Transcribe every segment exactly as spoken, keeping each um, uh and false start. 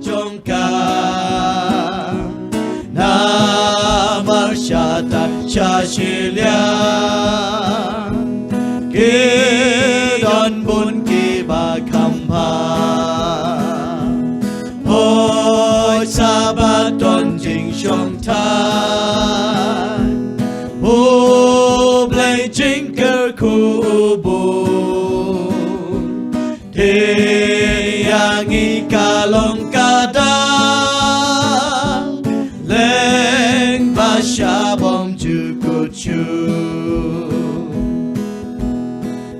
jong ka. Namar sha tad sha shiliang ki don bun kiba kham bha. Hooid, sa ba don jingshongthait, U Blei jingkyrkhu u bun. Te ïa ngi ka long ka dang leng ba sha bymjukut shuh.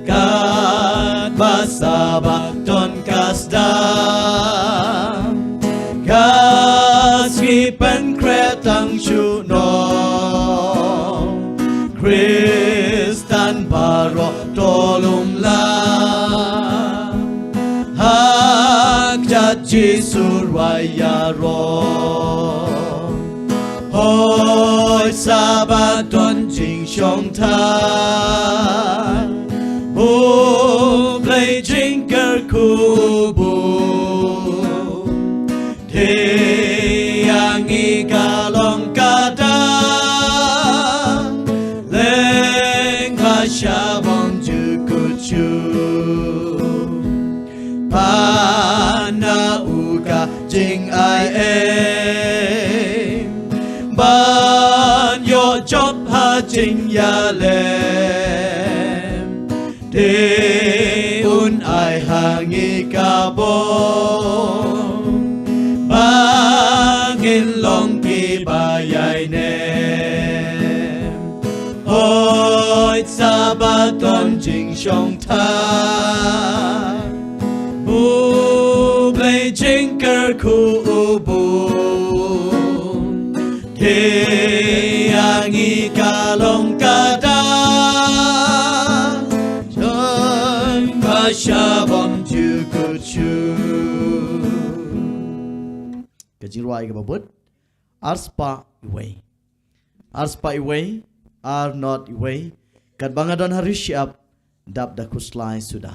Katba sa ba don ka sdang, ka sngi pynkhreh tang shuh noh. Khristan baroh to lum lang ha kjat Jisu rwai ïaroh. Hooid, sa ba don jingshongthait, U Blei jingkyrkhu u bun. Te ïa ngi ka long ka dang leng ba sha bymjukut shuh. Pynban u ka jingai ei ban ïoh jop ha jingïaleh. Te un ai ha ngi ka bor ba ngin long kiba ïai nem. Hooid, sa ba don jingshongthait, U Blei jingkyrkhu u bun. Te ïa ngi ka long ka dang leng ba sha bymjukut shuh. Ka jingrwai kaba bud, arspah iwei. Arspah iwei, ar not iwei. Katba nga don ha ri shyiap, dap da khuslai suda.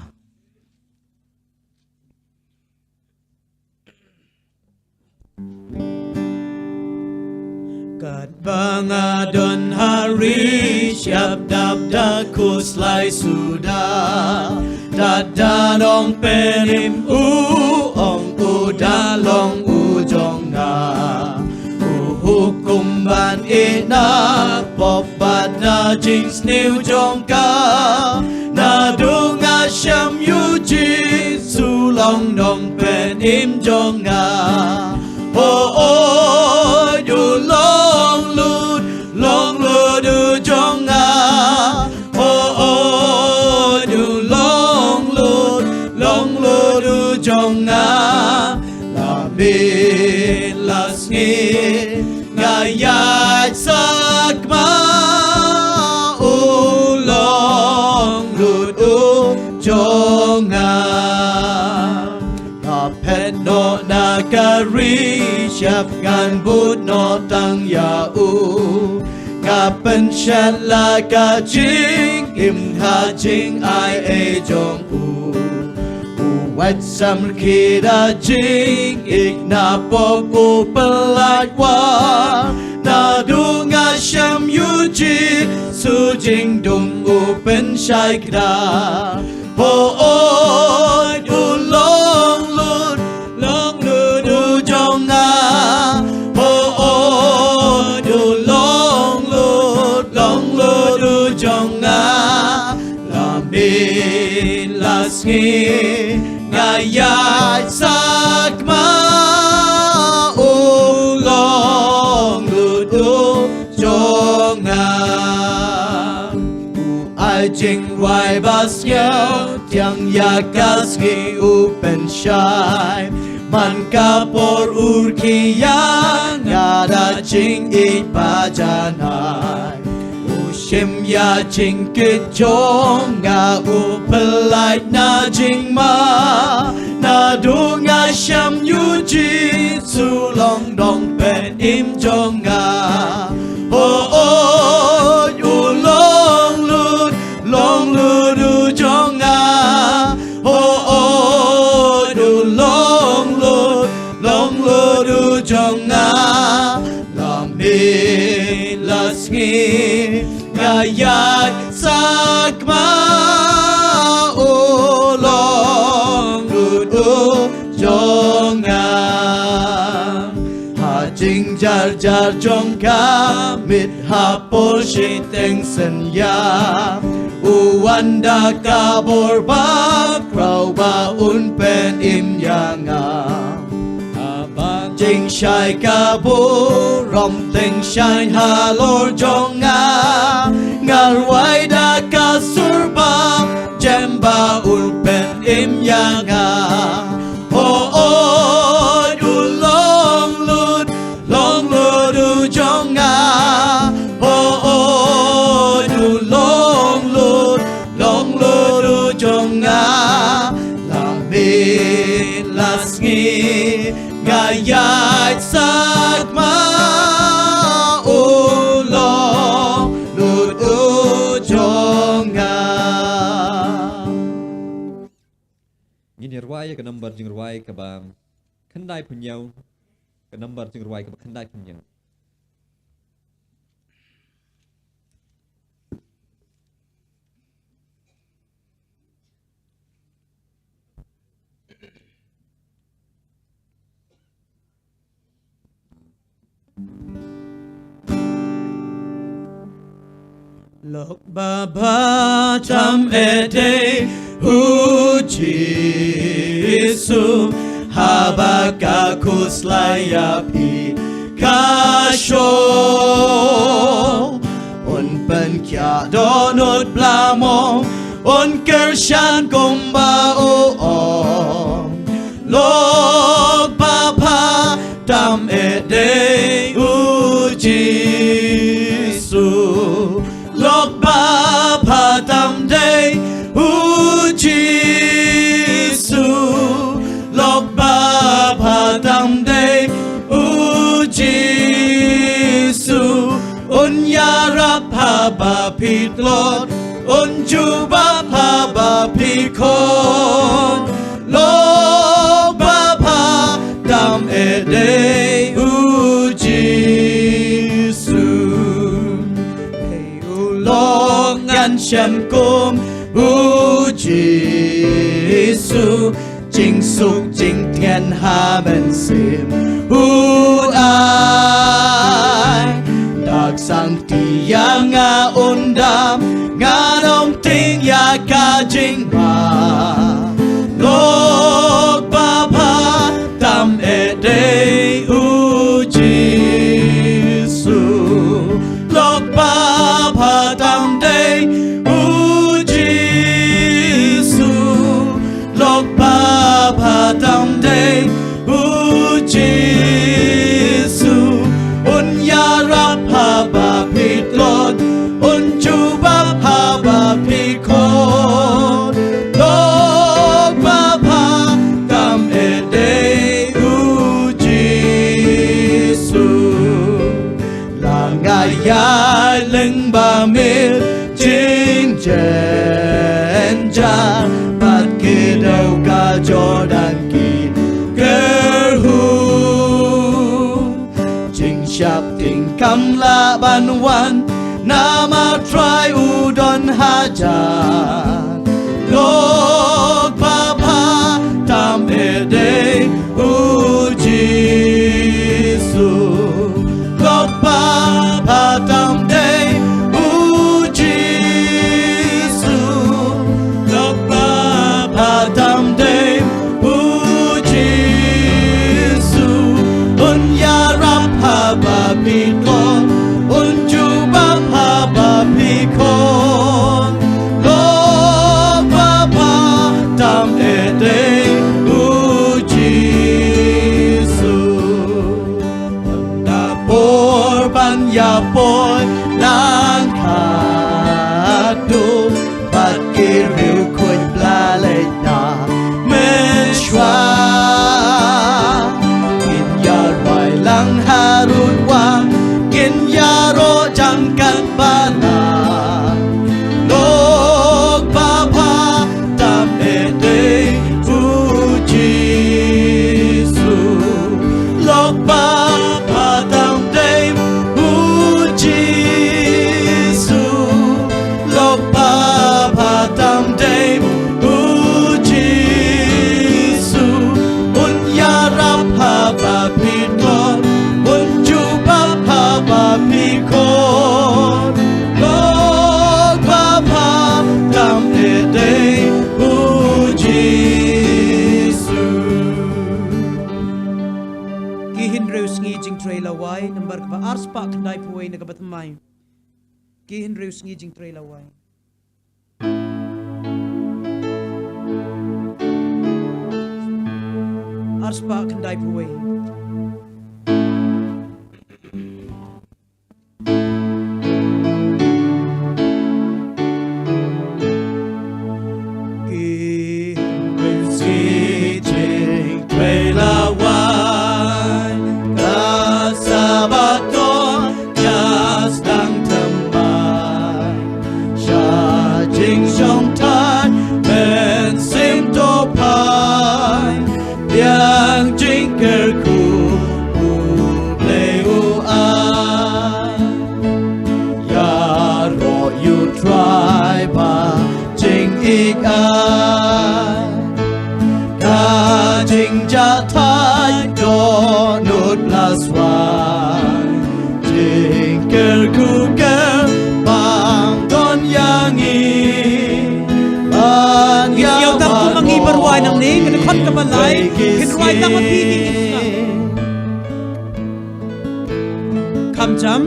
Katba nga don ha ri shyiap, dap da khuslai suda, tad da Nongpynim u ong u da long u jong nga. U hukum ban ïeh na pop bad na jingsniew jong ka. Naduh nga shem ïa u Jisu long Nongpynim jong nga. O, o, u long lut, long lut u jong nga. O, o, u long lut, long lut u jong nga. La miet la sngi nga ïaid sakma, u long lut u jong nga. Nga phet noh na ka ri shyiap, ngan bud noh tang ïa u. Nga pynshad la ka jingim ha jingai ei jong u. U wad samrkhie da jingïeit na pop u pyllait wah. Naduh nga shem ïa u Jisu jingdum u pynshai kdar. Hooid u long lut, long lut u jong nga. Hooid u long lut, long lut u jong nga. La miet la sngi nga ïaid sakma, u long lut u jong nga. U ai jingrwai ba sniew tiang ïa ka sngi u pynshai. Man ka por u rkhie ïa nga da jingïeit ba janai. U shim ïa jingkit jong nga, u pyllait na jingma. Naduh nga shem ïa u Jisu long Nongpynim jong nga. Hooid u long lut, long lut u jong nga. Hooid u long lut, long jong nga, la miet la sngi nga ïaid sakma, u long lut u jong nga. Ha jingjar jar jong ka miet ha por shiteng synñia, u wan da ka bor bakhraw ba un pynim ïa nga. Jingshai ka burom tyngshaiñ halor jong nga, nga rwai da ka sur ba jem ba un pynim ïa nga. Hooid u long lut, long lut u jong nga. Hooid u long lut, long lut u jong nga. La miet la sngi nga ïaid sakma, u long lut u jong nga. Ngin ïa rwai ïa ka nambar jingrwai kaba khyndai phew hynñiew, ka nambar jingrwai kaba khyndai phew hynñiew. Lok Baba tam ïeit ïa u Jisu, haba ka khuslai ïa phi ka shong. Un pynkhiah dohnud blamong, un kyrshan kumba u ong. Lok Baba tam ïeit ïa u Jisu. Lok Baba tam ïeit ïa u Jisu. Lok Baba tam ïeit ïa u Jisu. Un ïarap haba phi tlot, un jubab haba phi khot. Lok Baba tam ïeit ïa u Jisu. Hei u long ngan shem kum u Jisu. Jingsuk jingtngen ha mynsiem u ai. Dak sangti ïa nga un dam, ngan ym tieng ïa ka jingma. Lok Baba tam ïeit ïa u Jisu. Lok Baba tam ïeit ïa u Jisu. Lok Baba tam ïeit ïa u Jisu. Un ïarap haba phi tlot, un jubab haba phi khot. Lok Baba tam ïeit ïa u Jisu. La nga ïaid lyngba miet jingjynjar, bad ki dew ka Jordan ki kyrhuh. Jingsheptieng kam lah ban wan, namar Trai u don hajan. Lok Baba tam ïeit ïa u Jisu. Lok Baba tam ïeit ïa u Jisu. Lok Baba tam ïeit ïa u Jisu. Un ïarap haba phi tlot, un jubab haba phi khot. Lok Baba tam ïeit ïa u Jisu. Ynda por ban ïa poi nang khadduh, bad ki riewkhuid ba la leit na mynshuwa. Kin ïa rwai lang harud wah, kin ïaroh jam kat ba la. Lok Baba tam ïeit ïa u Jisu. Lok Baba Hynriew sngi jingtrei lawei, nambar kaba arspah khyndai phew wei na kaba thymmai. Ki hynriew sngi jingtrei lawei. Arspah khyndai phew wei. Ki hynriew sngi jingtrei lawei, ka Sabbaton ka sdang thymmai. Sha jingshongthait mynsiem to phai, biang jingkyrkhu U Blei u ai. Ïaroh ïa U Trai ba jingïeit ai. Ka jingjahthait dohnud la swai. Jingkyrkhu kyrpang don ïa ngi. Ban ïa tang kum ma ngi ba rwai nangne, ka dkhot kaba lai, kin rwai tang ma phi ki, ki sngap. Kham jam.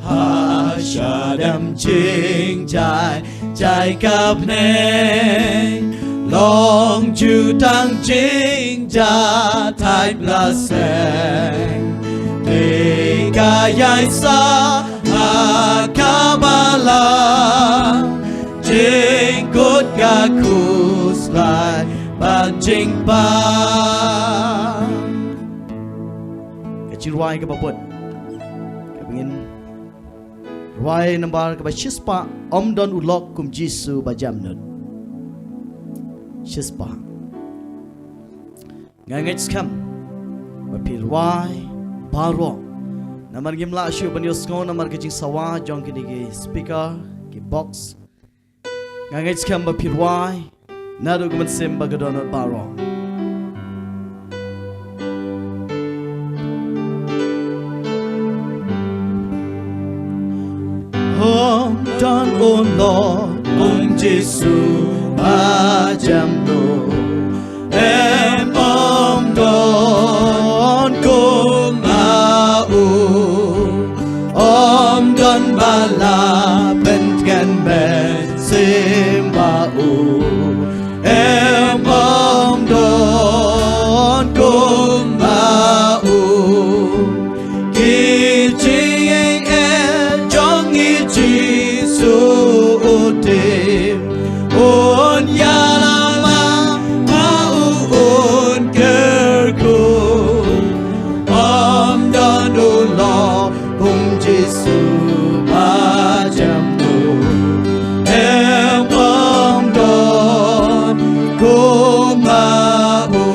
Ha shadem jingjai, jai ka bneng, long ju tang jingjahthait blaseng. Te ka ïaisah ha ka balang, jingkut ka khuslai bad jingpang. Ka jingrwai kaba bud kaba ngin rwai nambar kaba shispah, Ym don u lok kum Jisu ba jamnud. Shispah. Nga ngeit skhem ba phi rwai baroh. Namar ngim lah shuh ban ïohsngew namar ka jingsawa jong kine ki speaker, ki box. Nga ngeit skhem ba phi rwai naduh ka mynsiem bad ka dohnud baroh. Ym don u lok kum Jisu ba jamnud. Em ym don kumba u. Ym don ba lah pyntngen mynsiem bad u. Em ym don kumba u. Ki jingeh jong ngi Jisu u tip. Un ïalam ma u un kyrkhu. Ym don u lok kum Jisu ba jamnud. Em ym don kumba u.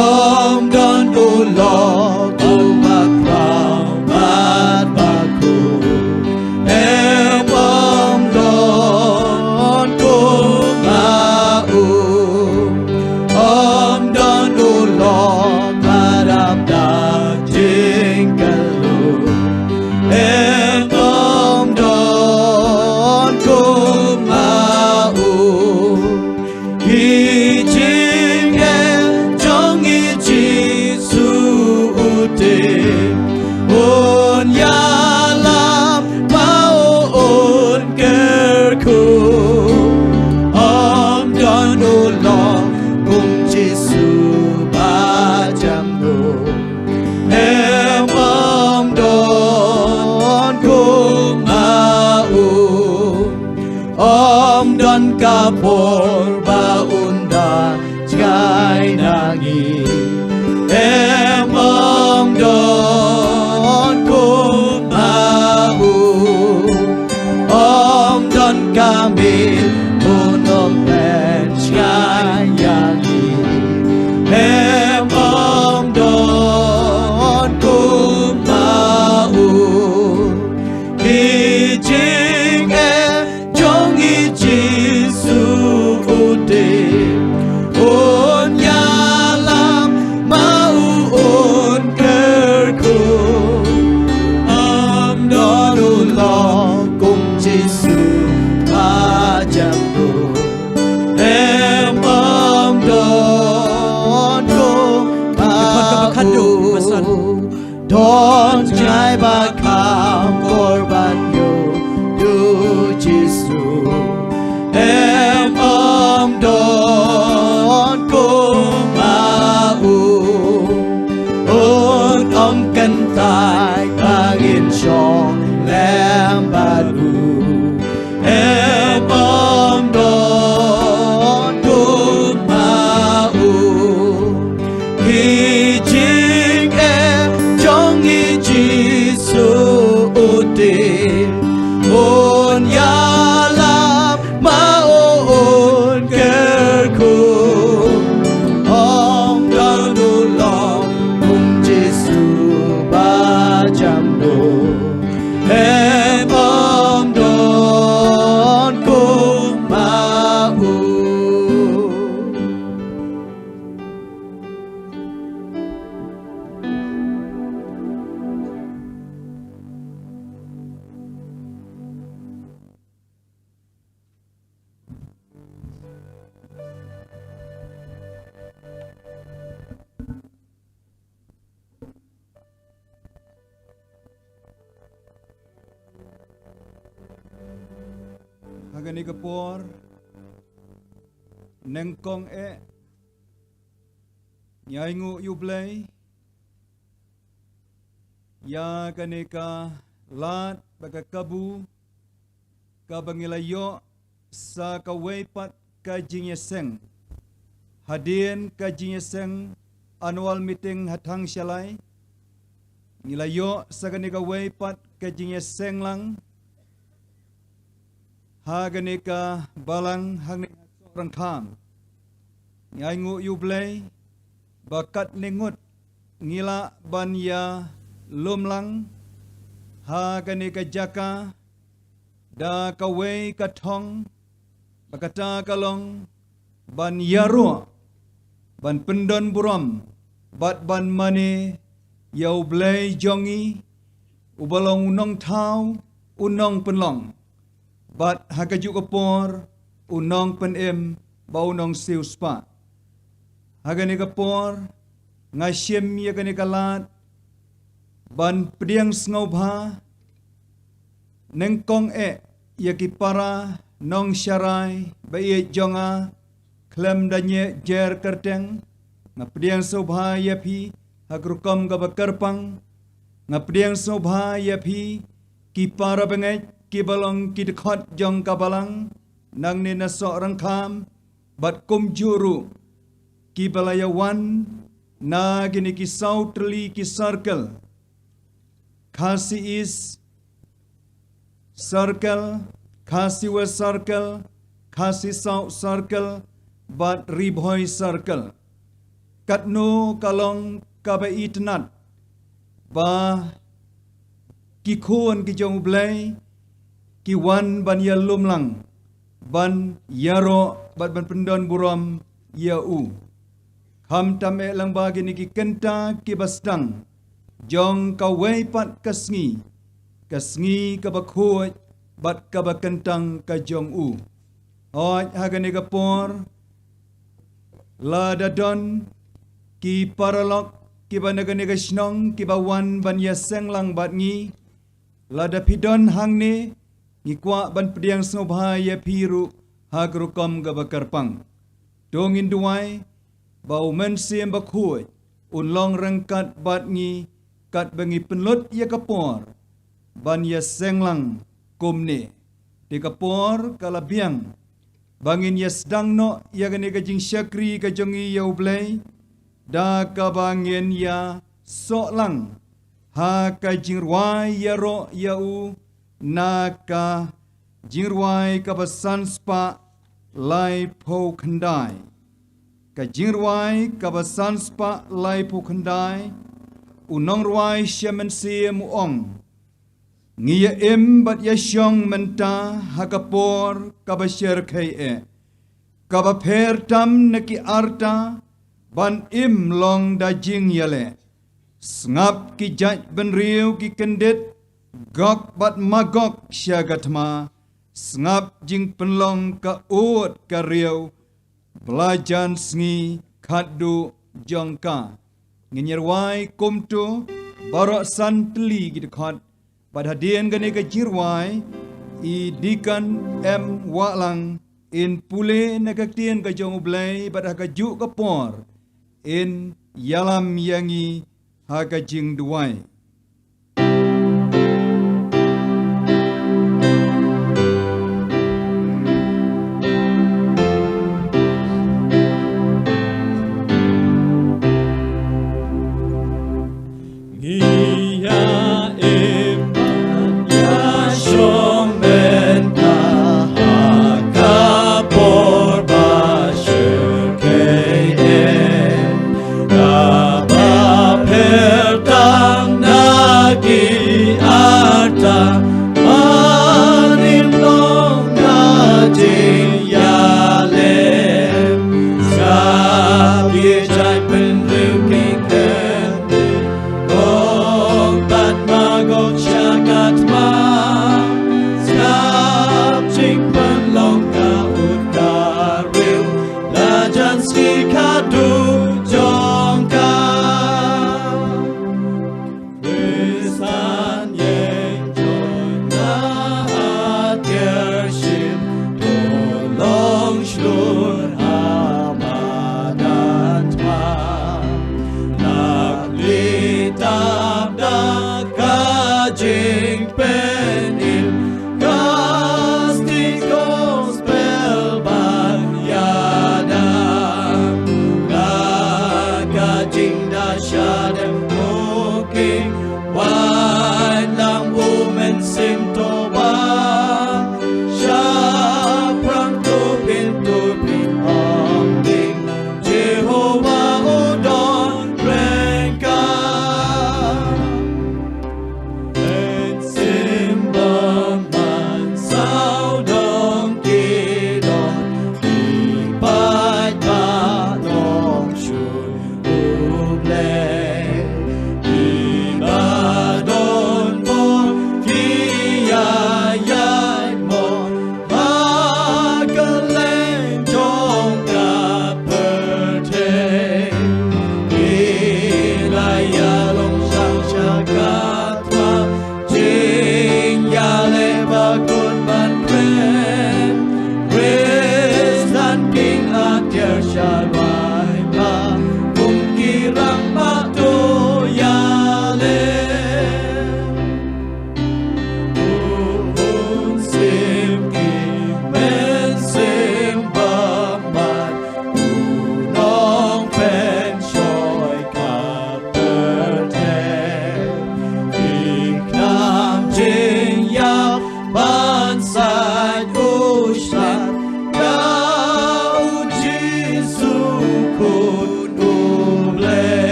Ym don u lok uba khraw bad ba khuid. Em ym don kumba u. Ym don u lok ba dap da jingkylluid. Em ym don kumba u. Ki jingeh jong ngi Jisu u tip. Un ïalam ma u un kyrkhu. Ym don u lok kum Jisu ba jamnud. Em ym don kumba u. Ym don ka por ba un da jngai na ngi. Em ym don kumba u. Ym don ka miet un ym pynjngai ïa ngi. Em ym don kumba u. Ki jingeh jong Kane ka por, nyngkong eh, ngi ainguh ïa U Blei ïa kane ka lad bad ka kabu kaba ngi la ïoh sa kawei pat ka jingïaseng hadien ka jingïaseng annual meeting ha Thangshalai. Ngi la ïoh sa kane kawei pat ka jingïaseng lang ha kane ka balang hangne ha Sohryngkham. Ngi ainguh ïa U Blei ba katne ngut ngi lah ban ïalum lang ha kane ka jaka da kawei ka thong, ba kata ka long ban ïaroh, ban pyndon burom bad ban mane ïa U Blei jong ngi, uba long u nongthaw, u nongpynlong, bad ha kajuh ka por u nongpynim bad u nongsiewspah. Ha kane ka por nga shim ïa kane ka lad ban pdiang sngewbha nyngkong eh ïa ki para nongsharai ba ïeit jong nga khlem da ñieh jer kyrteng. Nga pdiang sngewbha ïa phi ha ka rukom kaba kyrpang. Nga pdiang sngewbha ïa phi ki para bangeit kiba long ki dkhot jong ka balang nangne na Sohryngkham bad kumjuh ruh kiba la ïawan na kine ki saw tylli ki circle, Khasi East Circle, Khasi West Circle, Khasi South Circle bad Ri Bhoi Circle. Katno ka long kaba itynnad ba ki khun ki jong U Blei ki wan ban ïalum lang, ban ïaroh bad ban pyndon burom ïa u. Khamtam eh lang ba kine ki kynta kiba sdang jong kawei pat ka sngi, ka sngi kaba khuid bad kaba kyntang ka jong u. Hooid, ha kane ka por lada don ki paralok kiba na kane ka shnong kiba wan ban ïaseng lang bad ngi, lada phi don hangne, ngi kwah ban pdiang sngewbha ïa phi ruh ha ka rukom kaba kyrpang. To ngin duwai ba U Mynsiem Bakhuid un long ryngkat bad ngi katba ngi pynlut ïa ka por ban ïaseng lang kumne. Te ka por ka la biang ba ngin ïasdang noh ïa kane ka jingshakri ka jong ngi ïa U Blei da kaba ngin ïasoh lang ha ka jingrwai ïaroh ïa u na ka jingrwai kaba san spah laiphew khyndai. Ka jingrwai kaba san spah laiphew khyndai, u nongrwai shemynsiam u ong, ngi ïa im bad ïa shong mynta ha ka por kaba syrkhei eh, kaba pher tam na ki arta ban im long da jingïaleh. Sngap ki jait bynriew ki kyndit Gog bad Magog sha ka thma, sngap jingpynlong ka ud ka riew, ba la jan sngi khatduh jong ka. Ngin ïarwai kumto baroh san tylli ki dkhot. Bad hadien kane ka jingrwai, i Deacon M Wahlang in pule na ka ktien ka jong U Blei bad ha kajuh ka por in ïalam ïa ngi ha ka jingduwai. Ngi ïa im ïa shong mynta ha ka por ba syrkhei eh, kaba pher tam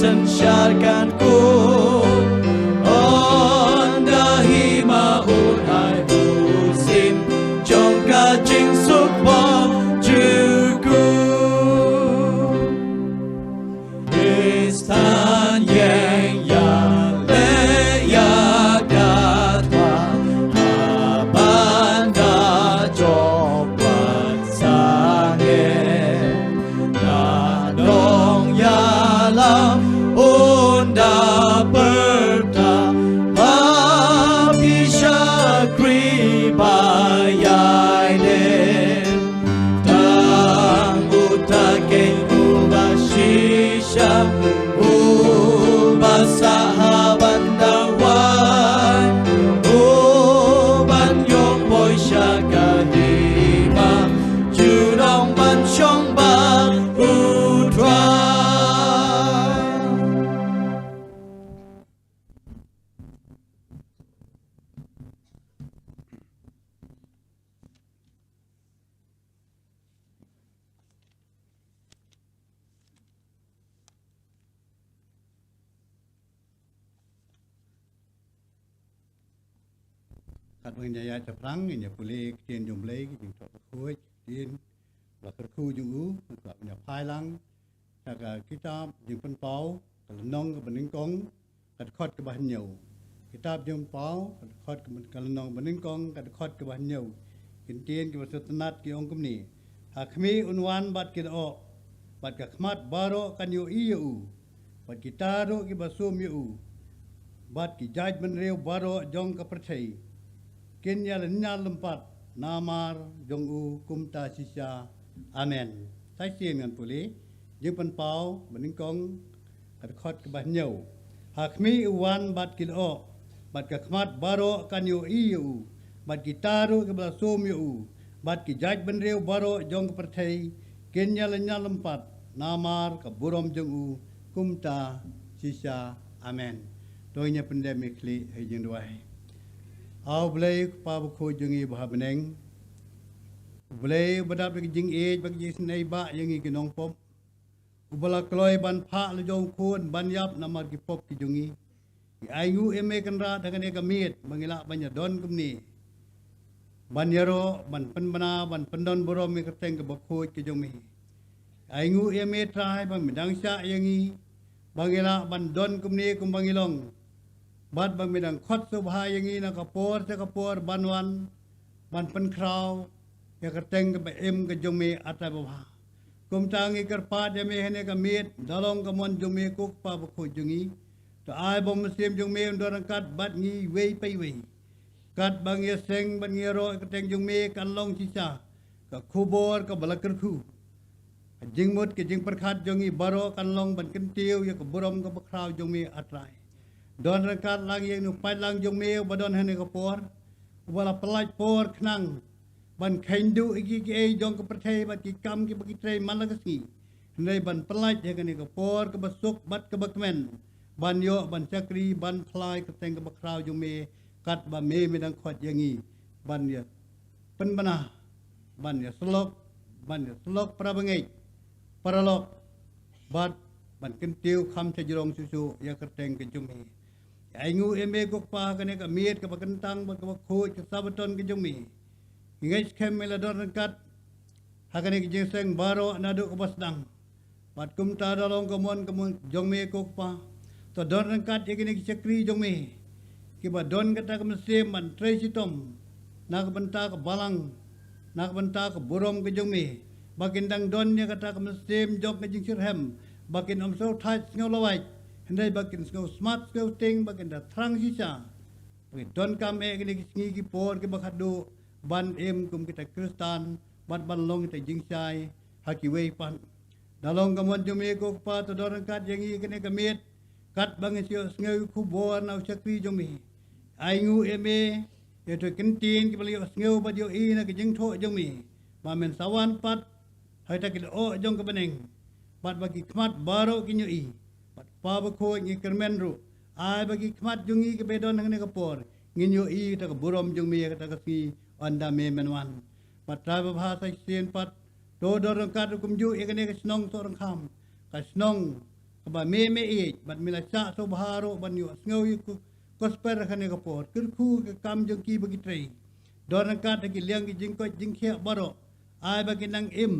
Synshar kan kut, ynda hi ma un ai u syiem jong ka jingsuk ba jukut. Khristan ïeng ïaleh ïa ka thma, ha ban da jop wat sangeh. Ka dong ïalam ynda pyrta, ba phi shakri ba ïaineh. Tang uta keiñ uba shisha, uba sah ha ban da wan, u ban ïoh poi sha ka hima, ju dang ban shong bad U Trai. Katba ngin ïa ïaid shaphrang, ngin ïa pule ktien jong U Blei, ki jingthoh bakhuid, ktien ba kyrkhu jong u, katba ngin ïa phai lang sha ka kitab Jingpynpaw, ka lynnong kaba nyngkong, ka dkhot kaba hynñiew. Kitab Jingpynpaw, ka dkhot kaba, ka lynnong ba nyngkong, ka dkhot kaba hynñiew. Ki ktien kiba sngewtynnat ki ong kumne: Ha khmih un wan bad ki lyoh, bad ka khmat baroh kan ïohi ïa u, bad kita ruh kiba sum ïa u, bad ki jaitbynriew baroh jong ka pyrthei kin ïalynñiar lympat namar jong u kumta shisha. Amen. Sa shisien ngan pule, Jingpynpaw ba nyngkong, ka dkhot kaba hynñiew. Ha khmih un wan bad ki lyoh, bad ka khmat baroh kan ïohi ïa u, bad kita ruh kiba la sum ïa u, bad ki jaitbynriew baroh jong ka pyrthei kin ïalynñiar lympat namar ka burom jong u kumta shisha. Amen. To ngin ïa pyndem ïa ki khlieh ha ka jingduwai. A U Blei Kpa bakhuid jong ngi ba ha bneng, U Blei uba dap da ka jingïeit bad ka jingisynei bah ïa ngi ki nongpop, uba la kloi ban phah la jong u Khun ban ïap namar ki pop ki jong ngi. Ngi ainguh ïa me Kynrad ha kane ka miet ba ngi lah ban ïadon kumne, ban ïaroh, ban pynbna, ban pyndon burom ïa ka kyrteng kaba khuid ka jong me. Ainguh ïa me Trai ba me dang shah ïa ngi ba ngi lah ban don kumne kumba ngi long, bad ba me dang khot sngewbha ïa ngi na ka por sha ka por ban wan ban pynkhraw ïa ka kyrteng kaba im ka jong me, A Trai babha. Kumta ngi kyrpad ïa me ha kane ka miet, da long ka mon jong me ko Kpa bakhuid jong ngi. To ai ba u Mynsiem jong me un don ryngkat bad ngi iwei pa iwei. Katba ngi ïaseng bad ngi ïaroh ïa ka kyrteng jong me, kan long shisha ka khubor kaba la kyrkhu. Ka jingmut ka jingpyrkhat jong ngi baroh kan long ban kyntiew ïa ka burom kaba khraw jong me, A Trai. Don ryngkat lang ïa u paidlang jong me uba don ha kane ka por, uba la pyllait por khnang ban kheiñ duh ïa kiei kiei jong ka pyrthei bad ki kam kiba ki trei man la ka sngi, hynrei ban pyllait ha kane ka por kaba suk bad kaba kmen, ban ïoh ban shakri, ban phla ïa ka kyrteng kaba khraw jong me, katba me, me dang khot ïa ngi ban ïa pynbna, ban ïa syllok, ban ïa syllok para bangeit, paralok, bad ban kyntiew kham shajrong shuh shuh ïa ka kyrteng ka jong me. Ngi ainguh ïa me ko Kpa ha kane ka miet kaba kyntang bad kaba khuid, ka Sabbaton ka jong me. Ngi ngeit skhem me la don ryngkat ha kane ka jingïaseng baroh naduh kaba sdang. Bad kumta da long ka mon, ka mon jong me ko Kpa, to don ryngkat ïa kine ki shakri jong me kiba don kata ka mynsiem ban trei shitom na ka bynta ka balang, na ka bynta ka burom ka jong me, ba kin dang don ïa kata ka mynsiem jong ka jingshitrhem, ba kin ym sngew thait sngew lawait, hynrei ba kin sngew smat sngew tieng, ba kin da thrang shisha, ba kin donkam ïa kine ki sngi ki por kiba khatduh ban im kum kita ki Khristan bad ban long kita ki jingshai ha kiwei pat. Da long ka mon jong me ko Kpa, to don ryngkat ïa ngi ha kane ka miet katba ngin sa ïohsngew ïa ka khubor na u shakri jong me. Ainguh ïa me ïa kito ki kyntien kiba la ïohsngew bad ïohi na ka jingthoh jong me, ba men sa wan pat ha kita ki lyoh jong ka bneng, bad ba ki khmat baroh kin ïohi. Bad Kpa bakhuid, ngi kyrmen ruh, ai ba ki khmat jong ngi kiba don ha kane ka por ngin ïohi ïa kata ka burom jong me ha kata ka sngi ynda me men wan. Bad Trai babha, sa shisien pat to don ryngkat ruh kumjuh ïa kane ka shnong Sohryngkham, ka shnong ba me me ïeit, bad me la shah sngewbha ruh ban ïohsngew ïa ka gospel ha kane ka por. Kyrkhu ka kam jong ki ba ki trei. Don ryngkat ha ki liang ki jingkoit jingkhiah baroh. Ai ba ki nang im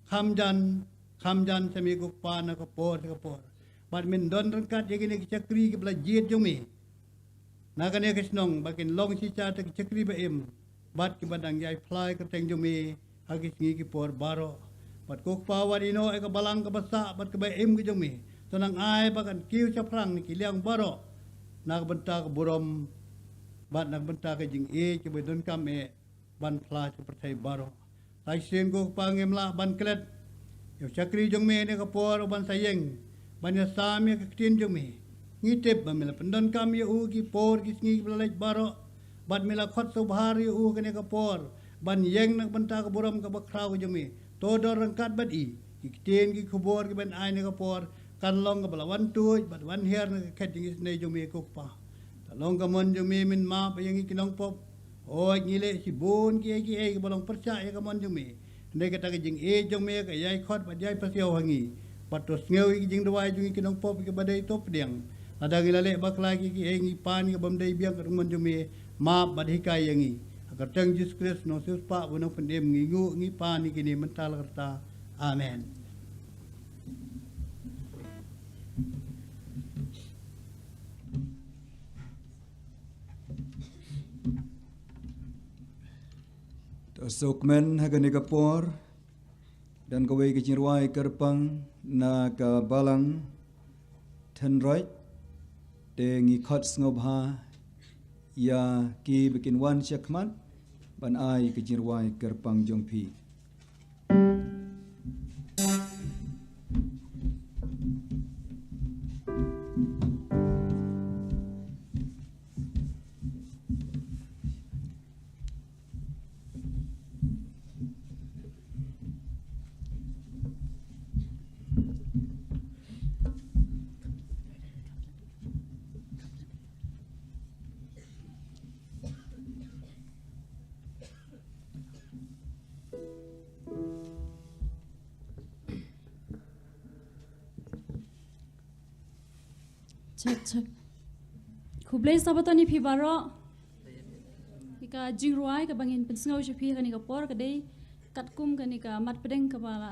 kham jan, kham jan sha me ko Kpa na ka por sha ka por. Bad men don ryngkat ïa kine ki shakri kiba la jied jong me na kane ka shnong, ba kin long shisha ki shakri ba im bad kiba dang ïai phla ïa ka kyrteng jong me ha ki sngi ki por baroh. Bad ko Kpa, wat ïehnoh ïa ka balang kaba sah bad kaba im ka jong me. To nang ai ba kan kiew shaphrang na ki liang baroh na ka bynta ka burom bad na ka bynta ka jingïeit kaba donkam eh ban phla sha ka pyrthei baroh. Sa shisien ko Kpa, ngim lah ban klet ïa u shakri jong me ha kane ka por ban sa ïeng ban ïasam ïa ka ktien jong me. Ngi tip ba me la pyndonkam ïa u ha ki por ki sngi kiba la leit baroh, bad me la khot sngewbha ïa u ha kane ka por ban ïeng na ka bynta ka burom kaba khraw ka jong me. To don ryngkat bad i, ki ktien ki khubor kiban ai ha kane ka por kan long kaba la wan tuid bad wan hiar na ka khet jong ki isynei jong me ko Kpa. Ka long ka mon jong me men map ïa ngi ki nongpop. Hooid, ngi leh shibun kiei kiei kiba long pyrshah ïa ka mon jong me. Hynrei kata ka jingïeit jong me ka ïai khot bad ïai pasiaw ha ngi. Bad to sngew ïa ki jingduwai jong ngi ki nongpop kiba dei, to pdiang. Lada ngi la leh bakla kiei kiei, ngi pan ïa ka bym dei biang ka mon jong me, map bad hikai ïa ngi. Ha ka kyrteng Jisu Khrist, u nongsiewspah bad u nongpynim, ngi nguh, ngi pan ïa kine mynta la ka rta. Amen. To sngewkmen ha kane ka por, don kawei ka jingrwai kyrpang na ka balang Thenroit, te ngi khot sngewbha ïa ki ba kin wan sha khmat ban ai ka jingrwai kyrpang jong phi. Check, check. Khublei Sabbaton ïa phi baroh. Ïa ka jingrwai kaba ngin pynsngew sha phi ha kane ka por ka dei katkum kane ka mat pdeng kaba la,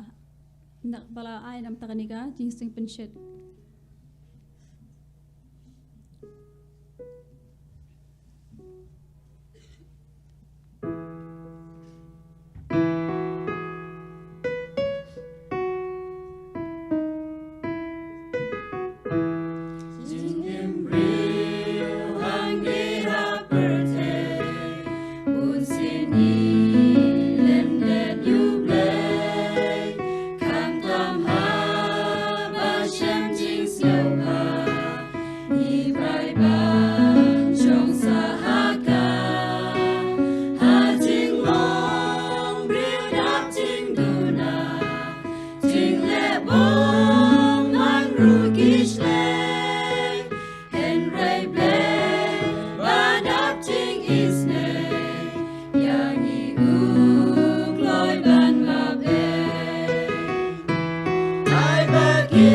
na, ba la ai namar kane ka jingseng pynshet. Ngi brai ban shong sa ha ka, ha jinglong briew dap jingduna, jingleh bong man ruh ki shlei, hynrei Blei ba dap jingisynei. Ïa ngi u kloi ban map eh. Ai ba ki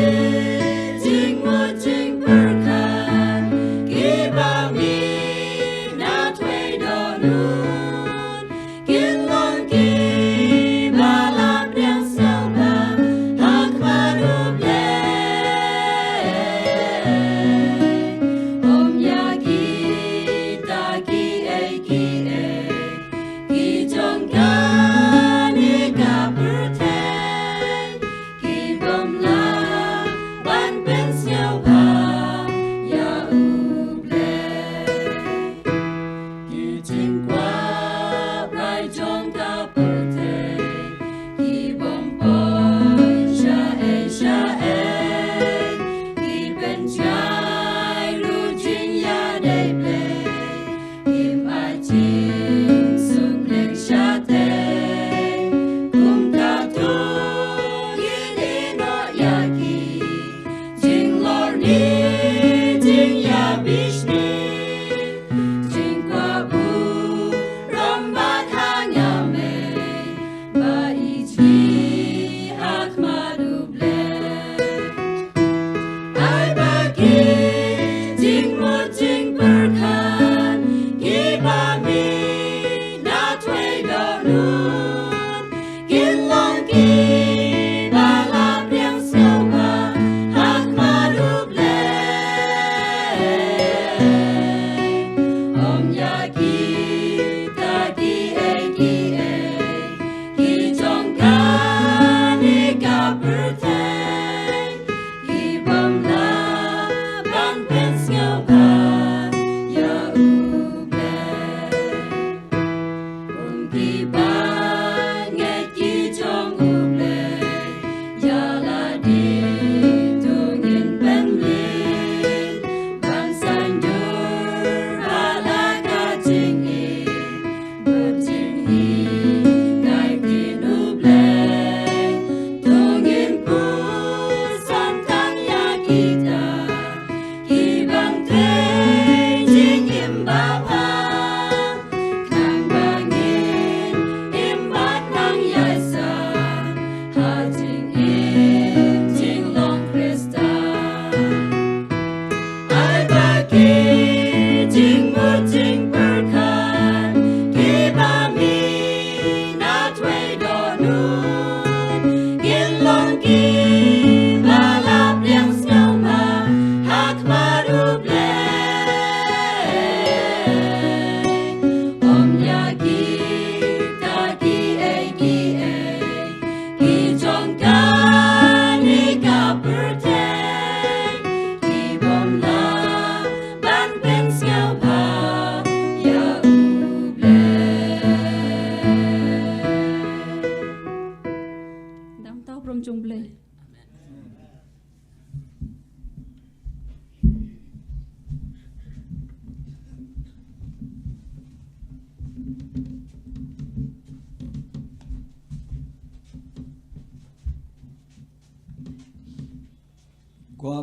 jingmut jingpyrkhat kiba mih na twei dohnud kin long kiba la pdiang sngewbha ha khmat U Blei.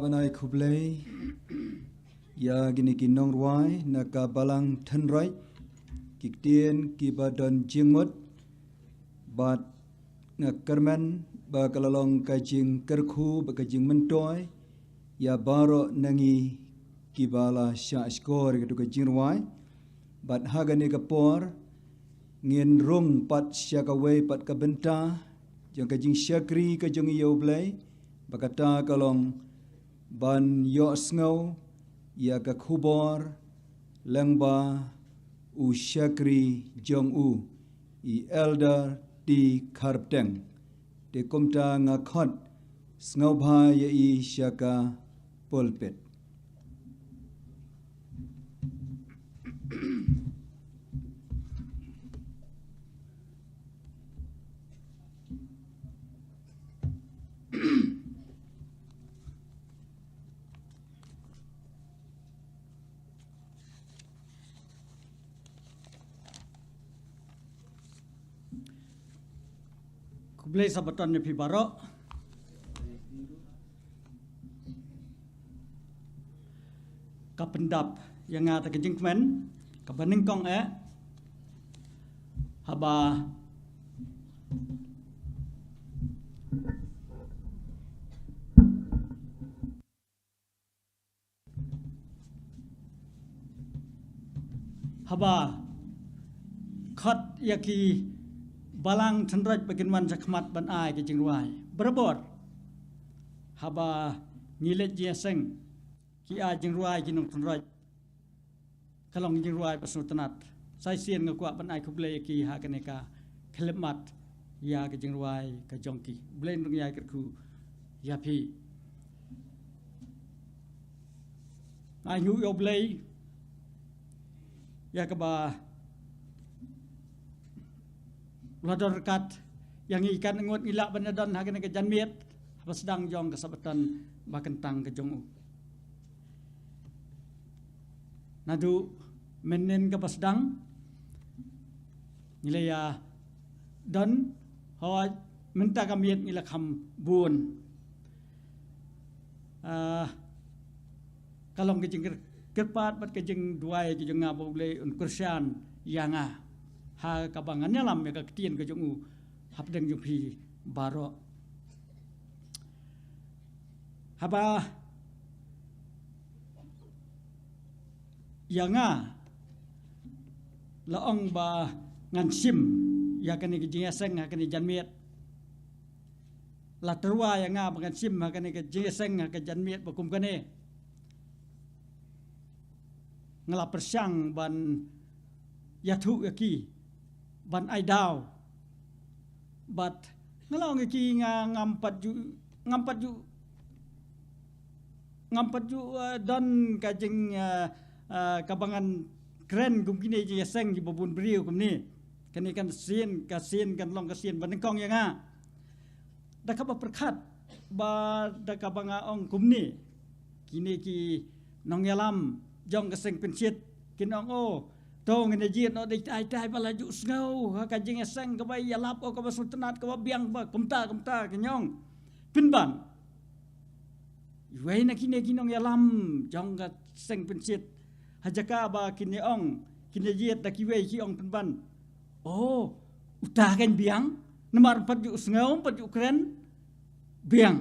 Ban ai khublei ïa kine ki nongrwai na ka balang tynrai, ki ktien kiba don jingmut, bad nga kyrmen ba ka la long ka jingkyrkhu bad ka jingmyntoi ïa baroh na ngi kiba la shah shkor ïa katu ka jingrwai. Bad ha kane ka por ngin rung pat sha kawei pat ka bynta jong ka jingshakri ka jong ngi ïa U Blei, ba kata ka long ban ïohsngew ïa ka khubor lyngba u shakri jong u, i Elder T. Kharpteng. Te kumta nga khot sngewbha ïa i sha ka pulpit. Khublei Sabbaton ïa phi baroh. Ka pyndap ïa nga da ka jingkmen kaba nyngkong eh, haba haba khot ïa ki balang tynrai ba kin wan sha khmat ban ai ka jingrwai. Barabor haba ngi leit jingïaseng, ki ai jingrwai ki nongtynrai, ka long jingrwai ba sngewtynnat. Sa shisien nga kwah ban ai khublei ïa ki ha kane ka khyllipmat ïa ka jingrwai ka jong ki. Blei un ïai kyrkhu ïa phi. Nga ainguh ïa U Blei ïa kaba la don ryngkat ïa ngi, katno ngut ngi lah ban ïadon ha kane ka janmiet haba sdang jong ka Sabbaton ba kyntang ka jong u. Naduh mynhynnin kaba sdang ngi la ïadon, hooid, mynta ka miet ngi la kham bun. Ah, ka long ka jingkyrpad bad ka jingduwai ka jong nga ba U Blei un kyrshan ïa nga ha kaba ngan ïalam ïa ka ktien ka jong u hapdeng jong phi baroh. Haba ïa nga la ong ba ngan shim ïa kane ka jingïaseng ha kane janmiet, la tyrwa ïa nga ba ngan shim ha kane ka jingïaseng ha ka janmiet ba kum kane, nga la pyrshang ban ïathuh ïa ki, ban ai daw. Bad nga la ong ïa ki, nga ngam pat ju, ngam pat ju, ngam pat ju, eh, don ka jing, eh, eh, kaba ngan kren kum kine jingïaseng kiba bun briew kumne. Kane kan sien, ka sien kan long ka sien ba nyngkong ïa nga. Da kaba pyrkhat bad da kaba nga ong kumne, kine ki nongïalam jong ka seng Pynshit kin ong, oh, to ngin ïa jied noh da itai itai ba la ju sngew ha ka jingïaseng kaba ïalap, oh, kaba sngewtynnat, kaba biang, ba kumta kumta, kin ong. Pynban iwei na kine ki nongïalam jong ka seng Pynshit, ha jaka ba kin ïa ong, kin ïa jied da kiwei, ki ong pynban, oh, uta kan biang, namar ym pat ju sngew, ym pat ju kren, biang.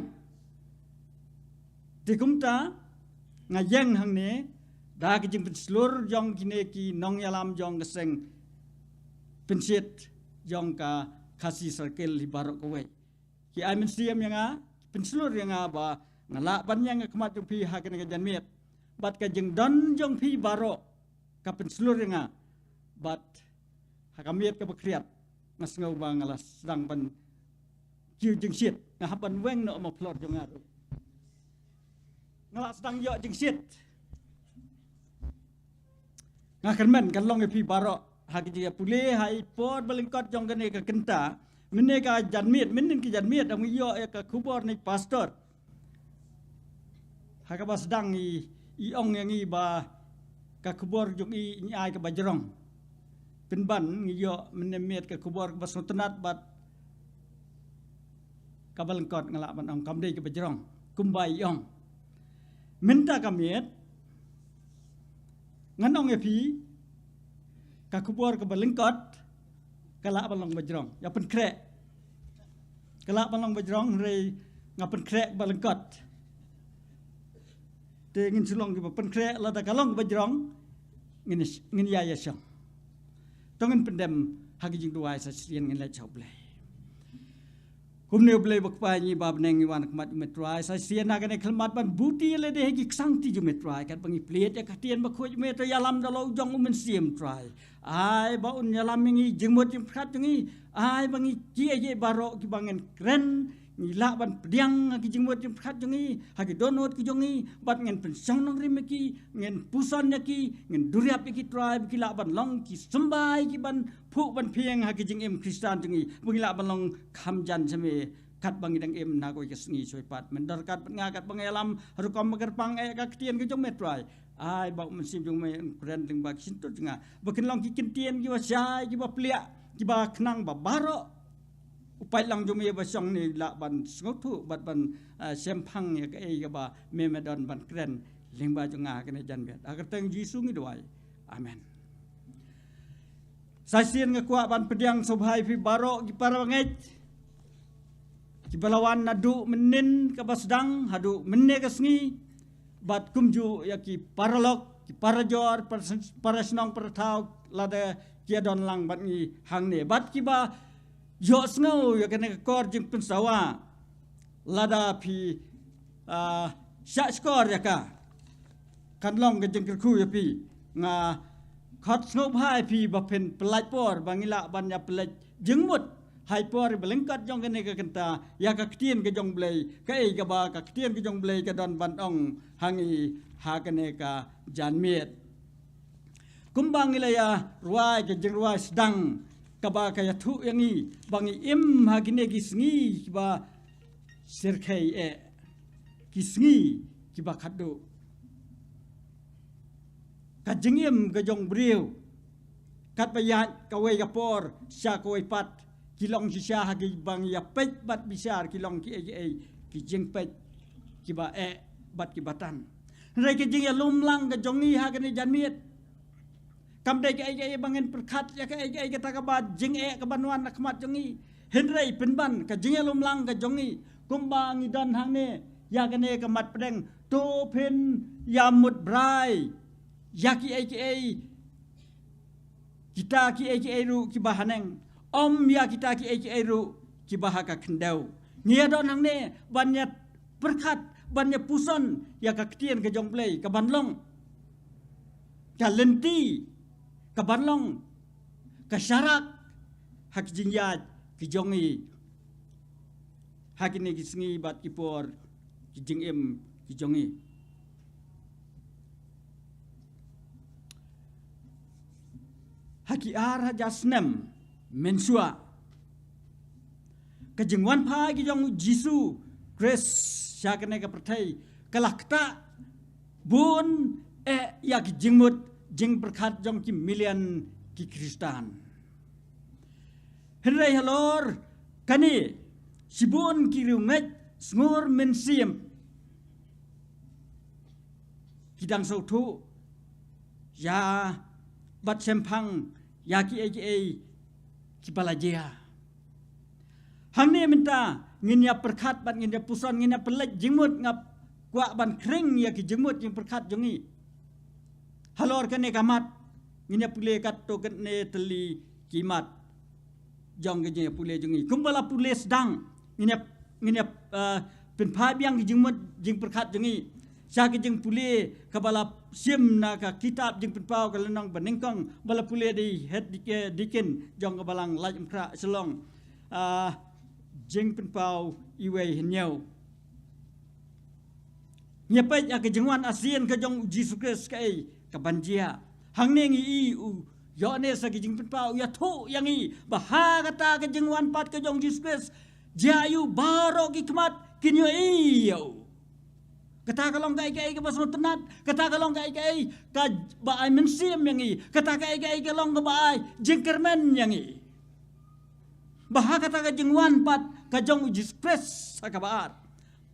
Te kumta nga ïeng hangne da ka jingpynshlur jong kine ki nongïalam jong ka seng Pynshit jong ka Khasi Circle hi baroh kawei. Ki ai mynsiem ïa nga, pynshlur ïa nga ba nga lah ban ïeng ha khmat jong phi ha kane ka janmiet. Bad ka jingdon jong phi baroh ka pynshlur ïa nga. Bad ha ka miet kaba khriat nga sngew ba nga la sdang ban kiew jingshit, nga hap ban weng noh maflor jong nga ruh. Nga la sdang ïoh jingshit. Nga kyrmen kan long ïa phi baroh ha ki jingïapule ha i por ba lyngkot jong kane ka kynta. Mynne ka janmiet, mynnin ka janmiet, da ngi ïoh ïa ka khubor na i pastor ha kaba sdang i, i ong ïa ngi ba ka khubor jong i, i ai kaba jrong. Pynban ngi ïoh mynne miet ka khubor kaba sngewtynnat bad kaba lyngkot, nga lah ban ong kam dei kaba jrong kumba i ong. Mynta ka miet, ngan ong ïa phi, ka khubor kaba lyngkot ka lah ban long ba jrong. Ïa pynkhreh. Ka lah ban long ba jrong, hynrei nga pynkhreh ba lyngkot. Te ngin shu long kiba pynkhreh, lada ka long ba jrong, ngin, ngin ïa ïa shong. To ngin pyndem ha ki jingduwai sa shisien, ngin leit sha U Blei. Kumne U Blei ba kpa ngi ba bneng, ngi wan khmat U Trai, sa shisien ha kane ka khyllipmat ban buti ïa lade ha ki ksangti jong me Trai, katba ngi plied ïa ka ktien bakhuid jong me, to ïalam da lade jong U Mynsiem Trai. Ai ba un ïalam ïa ngi, jingmut jingpyrkhat jong ngi. Ai ba ngi, kiei kiei baroh kiba ngin kren, ngi lah ban pdiang ha ki jingmut jingpyrkhat jong ngi, ha ki dohnud ki jong ngi, bad ngin pynshong nongrim ïa ki, ngin puson ïa ki, ngin duriap ïa ki Trai, ba ki lah ban long ki symbai kiban phuh ban phieng ha ki jingim Khristan jong ngi, ba ngi lah ban long kham jan sha me, katba ngi dang im na kawei ka sngi shuwa pat. Mynder katba nga, katba nga ïalam ha rukom ba kyrpang ïa ka ktien ka jong me Trai. Ai ba U Mynsiem jong me un kren lyngba ki shyntur jong nga, ba kin long ki ktien kiba shai, kiba pliah, kiba khnang ba baroh u paidlang jong me ba shong ne lah ban sngewthuh bad ban, ah, shemphang ïa kaei kaba me, me don ban kren lyngba jong nga ha kane ka janmiet. Ha ka kyrteng Jisu ngi duwai. Amen. Sa shisien nga kwah ban pdiang sngewbha ïa phi baroh ki para bangeit kiba la wan naduh mynnin kaba sdang haduh mynne ka sngi, bad kumjuh ïa ki paralok, ki parajor, para, para shnong para thaw, lada ki ïadon lang bad ngi hangne, bad kiba ïohsngew ïa kane ka kor jingpynsawa. Lada phi, ah, shah shkor ïa ka, kan long ka jingkyrkhu ïa phi. Nga khot sngewbha ïa phi ba phin pyllait por, ba ngi lah ban ïa pyllait jingmut ha i por ba lyngkot jong kane ka kynta ïa ka ktien ka jong U Blei, kaei kaba ka ktien ka jong U Blei ka don ban ong ha ngi ha kane ka janmiet. Kumba ngi la ïa rwai ka jingrwai sdang, kaba ka ïathuh ïa ngi ba ngi im ha kine ki sngi kiba syrkhei eh, ki sngi kiba khatduh. Ka jingim ka jong u briew, katba ïaid kawei ka por sha kawei pat, ki long shisha ha kiba ngi ïa peit bad bishar, ki long kiei kiei ki jingpeit kiba eh bad kiba tan. Hynrei ka jingïalum lang ka jong ngi ha kane ka janmiet kam dei kaei kaei ba ngin pyrkhat ïa kaei kaei kata kaba jingeh kaban wan na khmat jong ngi. Hynrei pynban ka jingïalum lang ka jong ngi, kumba ngi don hangne ïa kane ka mat pdeng, to phin ïamut brai ïa kiei kiei, kita kiei kiei ruh kiba haneng, ym ïa kita kiei kiei ruh kiba ha ka khyndew. Ngi ïa don hangne ban ïa pyrkhat, ban ïa puson ïa ka ktien ka jong U Blei, kaban long ka lynti, kaban long ka sharak ha ki jingïaid ki jong ngi ha kine ki sngi bad ki por ki jingim ki jong ngi. Ha ki ar hajar snem mynshuwa, ka jingwan phai ki jong u Jisu Khrist sha kane ka pyrthei ka la ktah bun eh ïa ki jingmut jingpyrkhat jong ki million ki Khristan. Hynrei halor kane, shibun ki riewngeit sngur mynsiem ki dang sngewthuh ïa bad shemphang ïa kiei kiei kiba la jia. Hangne mynta ngin ïa pyrkhat bad ngin ïa puson, ngin ïa pynleit jingmut, nga kwah ban khring ïa ki jingmut jingpyrkhat jong ngi. Halor kane ka mat, ngin ïa pule katto katne tylli ki mat jong ka jingïapule jong ngi. Kumba la pule sdang, ngin ïa, ngin ïa, eh, pynphai biang ki jingmut jingpyrkhat jong ngi sha ka jingpule kaba la shim na ka kitab Jingpynpaw ka lynnong banyngkong, ba la pule da i Head Dik-, eh, Deacon jong ka Balang Laitumkhrah Shillong. Ah, Jingpynpaw uwei hynñiew. Ngi ïa peit ïa ka jingwan arsien ka jong u Jisu Khrist kaei kaban jia. Hangne ngi i u Ïoannis ha ka Jingpynpaw u ïathuh ïa ngi ba ha kata ka jingwan pat ka jong u Jisu Khrist, jia aïu? Baroh ki khmat kin ïohi ïa u. Kata ka long kaei kaei kaba sngewtynnat, kata ka long kaei kaei kaba ai mynsiem ïa ngi, kata kaei kaei ka long kaba ai jingkyrmen ïa ngi. Ba ha kata ka jingwan pat ka jong u Jisu Khrist ha kaba ar,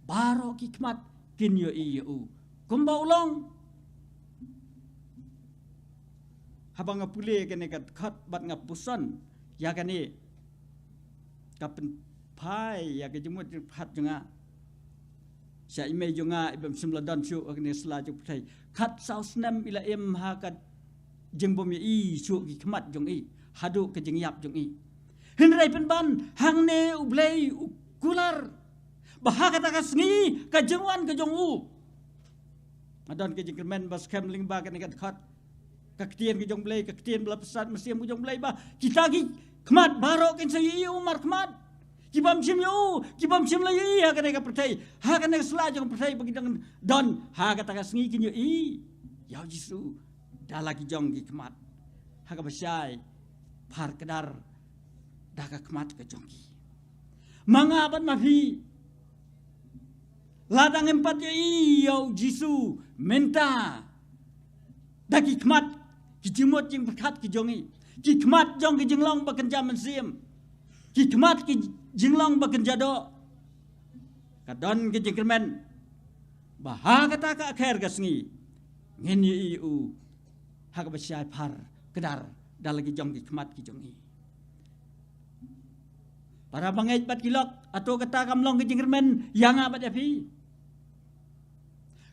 baroh ki khmat kin ïohi ïa u. Kumba u long. Haba nga pule kane ka dkhot bad nga puson ïa kane, ka pynphai ïa ka jingmut jingpyrkhat jong nga sha i mei jong nga, i bym shym la don shuh ha kane ka sla jong pyrthei. Khatsaw snem i la im ha ka jingbymïohi shuh ki khmat jong i, haduh ka jingïap jong i. Hynrei pynban hangne U Blei u kular ba ha kata ka sngi ka jingwan ka jong u. Nga don ka jingkyrmen ba skhem lyngba kane ka dkhot, ka ktien ka jong U Blei, ka ktien ba la pynsad mynsiem ka jong U Blei, ba kita ki khmat baroh kin sa ïohi ïa u markhmat. Ki bym shym ïohi, ki bym shym la ïohi ha kane ka pyrthei, ha kane ka sla jong pyrthei, ba ki dang don, ha kata ka sngi kin ïohi ïa U Jisu da la ki jong ki khmat, ha kaba shai phar kdar da ka khmat ka jong ki. Ma nga bad ma phi, la dang ngim pat ïohi ïa U Jisu mynta da ki khmat ki jingmut jingpyrkhat ki jong i, ki khmat jong ki jinglong ba kynja mynsiem, ki khmat ki jinglong ba kynja doh. Ka don ka jingkyrmen ba ha kata ka akher ka sngi ngin ïohi ïa u ha kaba shai phar kdar da la ki jong ki khmat ki jong i. Para bangeit bad ki lok, hato kata kam long ka jingkyrmen ïa nga bad ïa phi?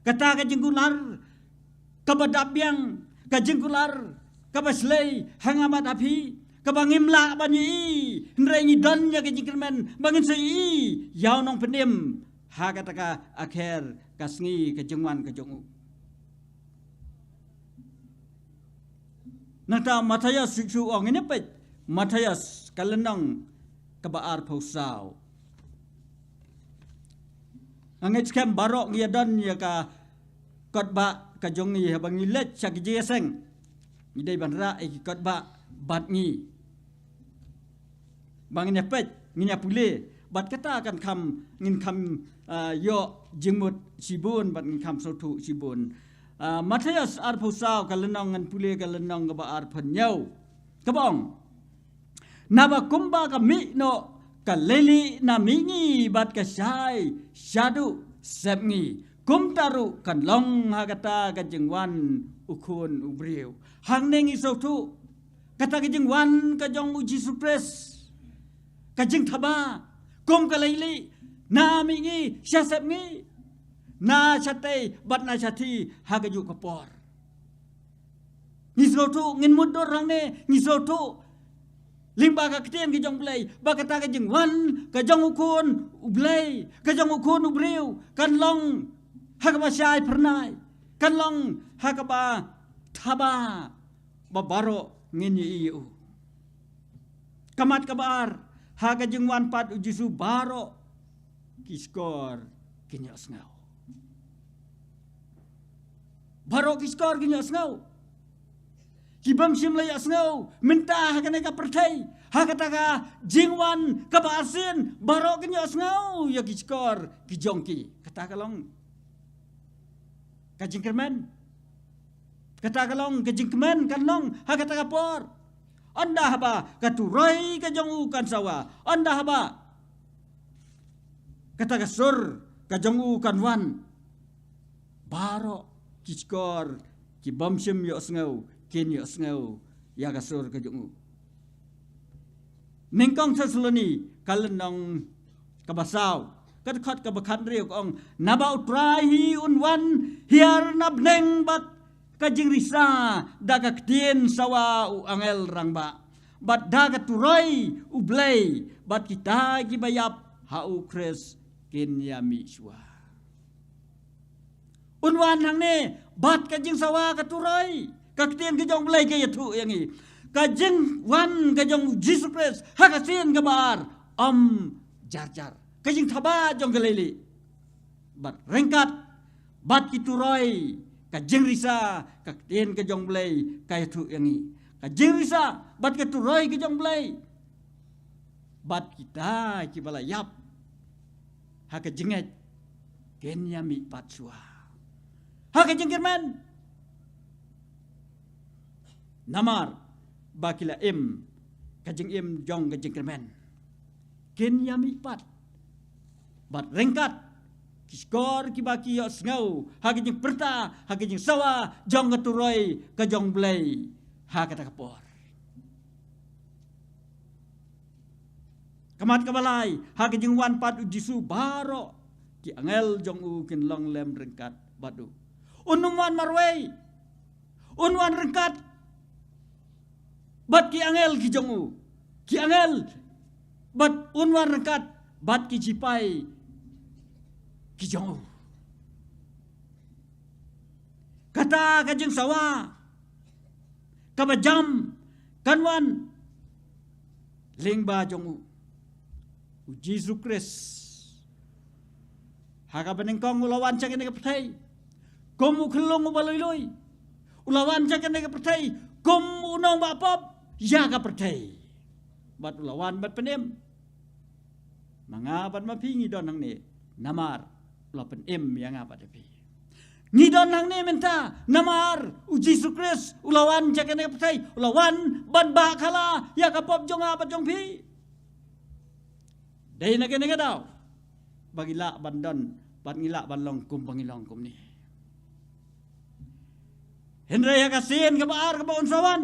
Kata ka jingkular kaba dap biang, ka jingkular kaba shlei ha nga bad ha phi, kaba ngim lah ban ïohi, hynrei ngi don ïa ka jingkyrmen ba ngin sa ïohi ïa u nongpynim ha kata ka akher ka sngi ka jingwan ka jong u. Nangta Mathaios shu shu ong, ngin ïa peit Mathaios ka lynnong kaba arphew saw. Nga ngeit skhem baroh ngi ïa don ïa ka kot ba ka jong ngi haba ngi leit sha ki jingïaseng, ngi dei ban rah ïa ki kot ba bad ngi. Ba ngin ïa peit, ngin ïa pule bad kata kan kham, ngin kham, ah, ïoh jingmut shibun bad ngin kham sngewthuh shibun. Ah, Mathaios arphew saw ka lynnong, ngan pule ka lynnong kaba arphew hynñiew, kaba ong, naba kumba ka mih noh ka leilieh na mihngi bad ka shai shaduh sepngi, kumta ruh kan long ha kata ka jingwan U Khun U Briew. Hangne ngi sngewthuh kata ka jingwan ka jong U Jisu Khrist, ka jingthaba kum ka leilieh na mihngi sha sepngi, na shatei bad na shathie ha kajuh ka por. Ngi sngewthuh, ngin mutdur hangne, ngi sngewthuh lyngba ka ktien ka jong U Blei ba kata ka jingwan ka jong U Khun U Blei, ka jong U Khun U Briew, kan long ha kaba shai phyrnai, kan long ha kaba thaba ba baroh ngin ïohi ïa u. Ka mat kaba ar, ha ka jingwan pat U Jisu baroh ki shkor kin ïohsngew. Baroh ki shkor kin ïohsngew. Ki bym shym la ïohsngew mynta ha kane ka pyrthei, ha kata ka jingwan kaba arsien, baroh kin ïohsngew ïa ki shkor ki jong ki. Kata ka long ka jingkyrmen. Kata ka long ka jingkmen kan long ha kata ka por. Ynda haba ka turoi ka jong u kan sawa, ynda haba kata ka sur ka jong u kan wan, baroh ki shkor ki bym shym ïohsngew kin ïohsngew ïa ka sur ka jong u. Nyngkong Thessaloni ka lynnong kaba saw, ka dkhot kaba khathynriew ka ong, naba U Trai hi un wan hiar na bneng bad ka jingrisa da ka ktien sawa u angel rangbah, bad da ka turoi U Blei, bad kita kiba ïap ha U Khrist kin ïa mih shuwa. Un wan hangne bad ka jingsawa ka turoi, ka ktien ka jong U Blei ka ïathuh ïa ngi. Ka jingwan ka jong U Jisu Khrist ha ka sien kaba ar, ym jar jar. Ka jingthaba jong ka leilieh bad ryngkat bad ki turoi, ka jingrisa, ka ktien ka jong U Blei ka ïathuh ïa ngi. Ka jingrisa bad ka turoi ka jong U Blei, bad kita kiba la ïap ha ka jingngeit kin ïa mih pat shuwa ha ka jingkyrmen. Namar ba ki la im ka jingim jong ka jingkyrmen, kin ïa mih pat bad ryngkat Ki shkor kiba ki ïohsngew ha ka jingpyrta, ha ka jingsawa jong ka turoi ka jong U Blei ha kata ka por. Ka mat kaba lai, ha ka jingwan pat U Jisu, baroh ki angel jong u kin long lem ryngkat bad u. Un ym wan marwei, un wan ryngkat bad ki angel ki jong u. Ki angel, bad un wan ryngkat bad ki shipai ki jong u. Kata ka jingsawa kaba jam kan wan lyngba jong u, U Jisu Khrist. Ha kaba nyngkong u la wan sha kane ka pyrthei kum u khyllung uba lui lui. U la wan sha kane ka pyrthei kum u nongbah pop ïa ka pyrthei. Bad u la wan ban pynim. Ma nga bad ma phi ngi don hangne namar u la pynim ïa nga bad ïa phi. Ngi don hangne mynta namar U Jisu Khrist u la wan sha kane ka pyrthei, u la wan ban bah khala ïa ka pop jong nga bad jong phi. Dei na kane ka daw ba ngi lah ban don, bad ngi lah ban long kum ba ngi long kumne. Hynrei ha ka sien kaba ar kaba un sa wan,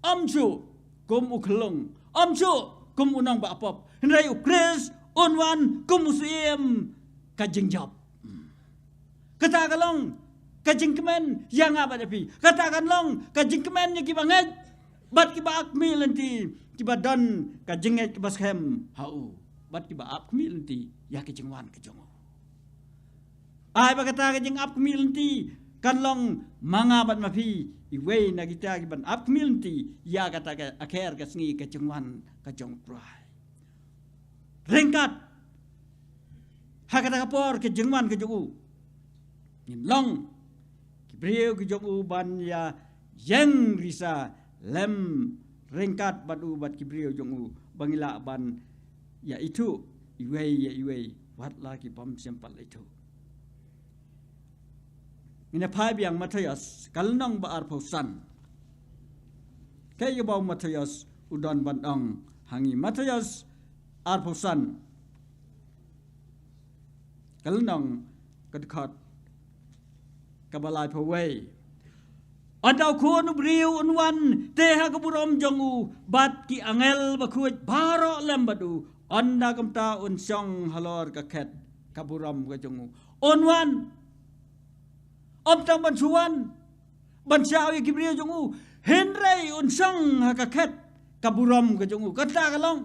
ym shuh kum u khyllung, ym shuh kum u nongbah pop. Hynrei U Khrist un wan kum u syiem ka jingjop. Kata ka long ka jingkmen ïa nga bad ïa phi. Kata kan long ka jingkmen ïa kiba ngeit bad kiba ap khmih lynti, kiba don ka jingngeit kaba skhem ha u, bad kiba ap khmih lynti ïa ka jingwan ka jong u. Ai ba kata ka jingap khmih lynti kan long ma nga bad ma phi, iwei na kita kiban ap khmih lynti ïa kata ka akher ka sngi ka jingwan ka jong U Trai. Ryngkat ha kata ka por ka jingwan ka jong u, ngin long ki briew ki jong u ban ïa ïeng risa lem ryngkat bad u bad ki briew jong u, ba ngi lah ban ïa ithuh iwei ïa iwei wat la ki bym shym pat la ithuh. Ngin ïa phai biang Mathaios ka lynnong ba arphew san. Kaei kaba u Mathaios u don ban ong ha ngi? Mathaios arphew san, ka lynnong, ka dkhot kaba laiphew wei. Ynda u Khun u briew un wan te ha ka burom jong u bad ki angel bakhuid baroh lem bad u, ynda kumta un shong halor ka khet ka burom ka jong u. Un wan. Ym tang ban shu wan ban shaw ïa ki briew jong u, hynrei un shong ha ka khet ka burom ka jong u. Kata ka long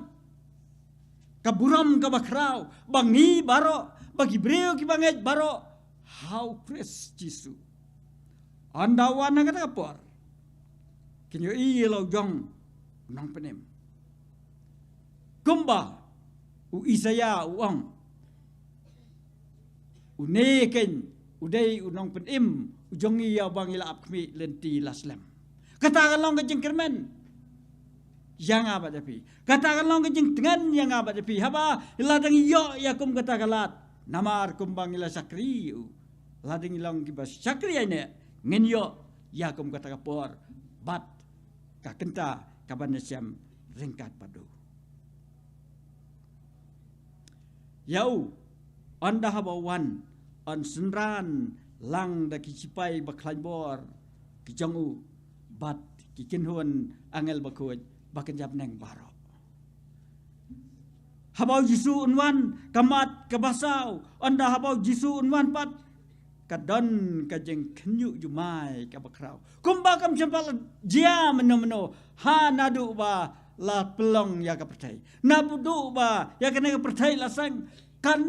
ka burom kaba khraw ba ngi baroh, ba ki briew kiba ngeit baroh ha U Khrist Jisu, ynda u wan ha kata ka por, kin ïohi ïa la u jong u nongpynim. Kumba u Isaïah u ong, une keiñ u dei u nongpynim u jong ngi, ïa uba ngi la ap khmih lynti la slem. Kata ka long ka jingkyrmen ïa nga bad ïa phi. Kata ka long ka jingtngen ïa nga bad ïa phi. Haba lada ngi ïoh ïa kum kata ka lad, namar kumba ngi la shakri ïa u, lada ngi long kiba shakri ïa ne, ngin ïoh ïa kum kata ka por bad ka kynta kaban ïashem ryngkat bad u. Ïa u, ynda haba u wan, yn synran lang da ki shipai ba khlaiñ bor ki jong u bad ki kynhun angel bakhuid ba kynja bneng baroh. Haba u Jisu un wan, ka mat kaba saw, ynda haba u Jisu un wan pat, ka don ka jingkhynñiuh jumai kaba khraw. Kumba kam shym pat la jia mynno mynno ha naduh ba la pynlong ïa ka pyrthei. Naduh ba ïa kane ka pyrthei la seng, kan,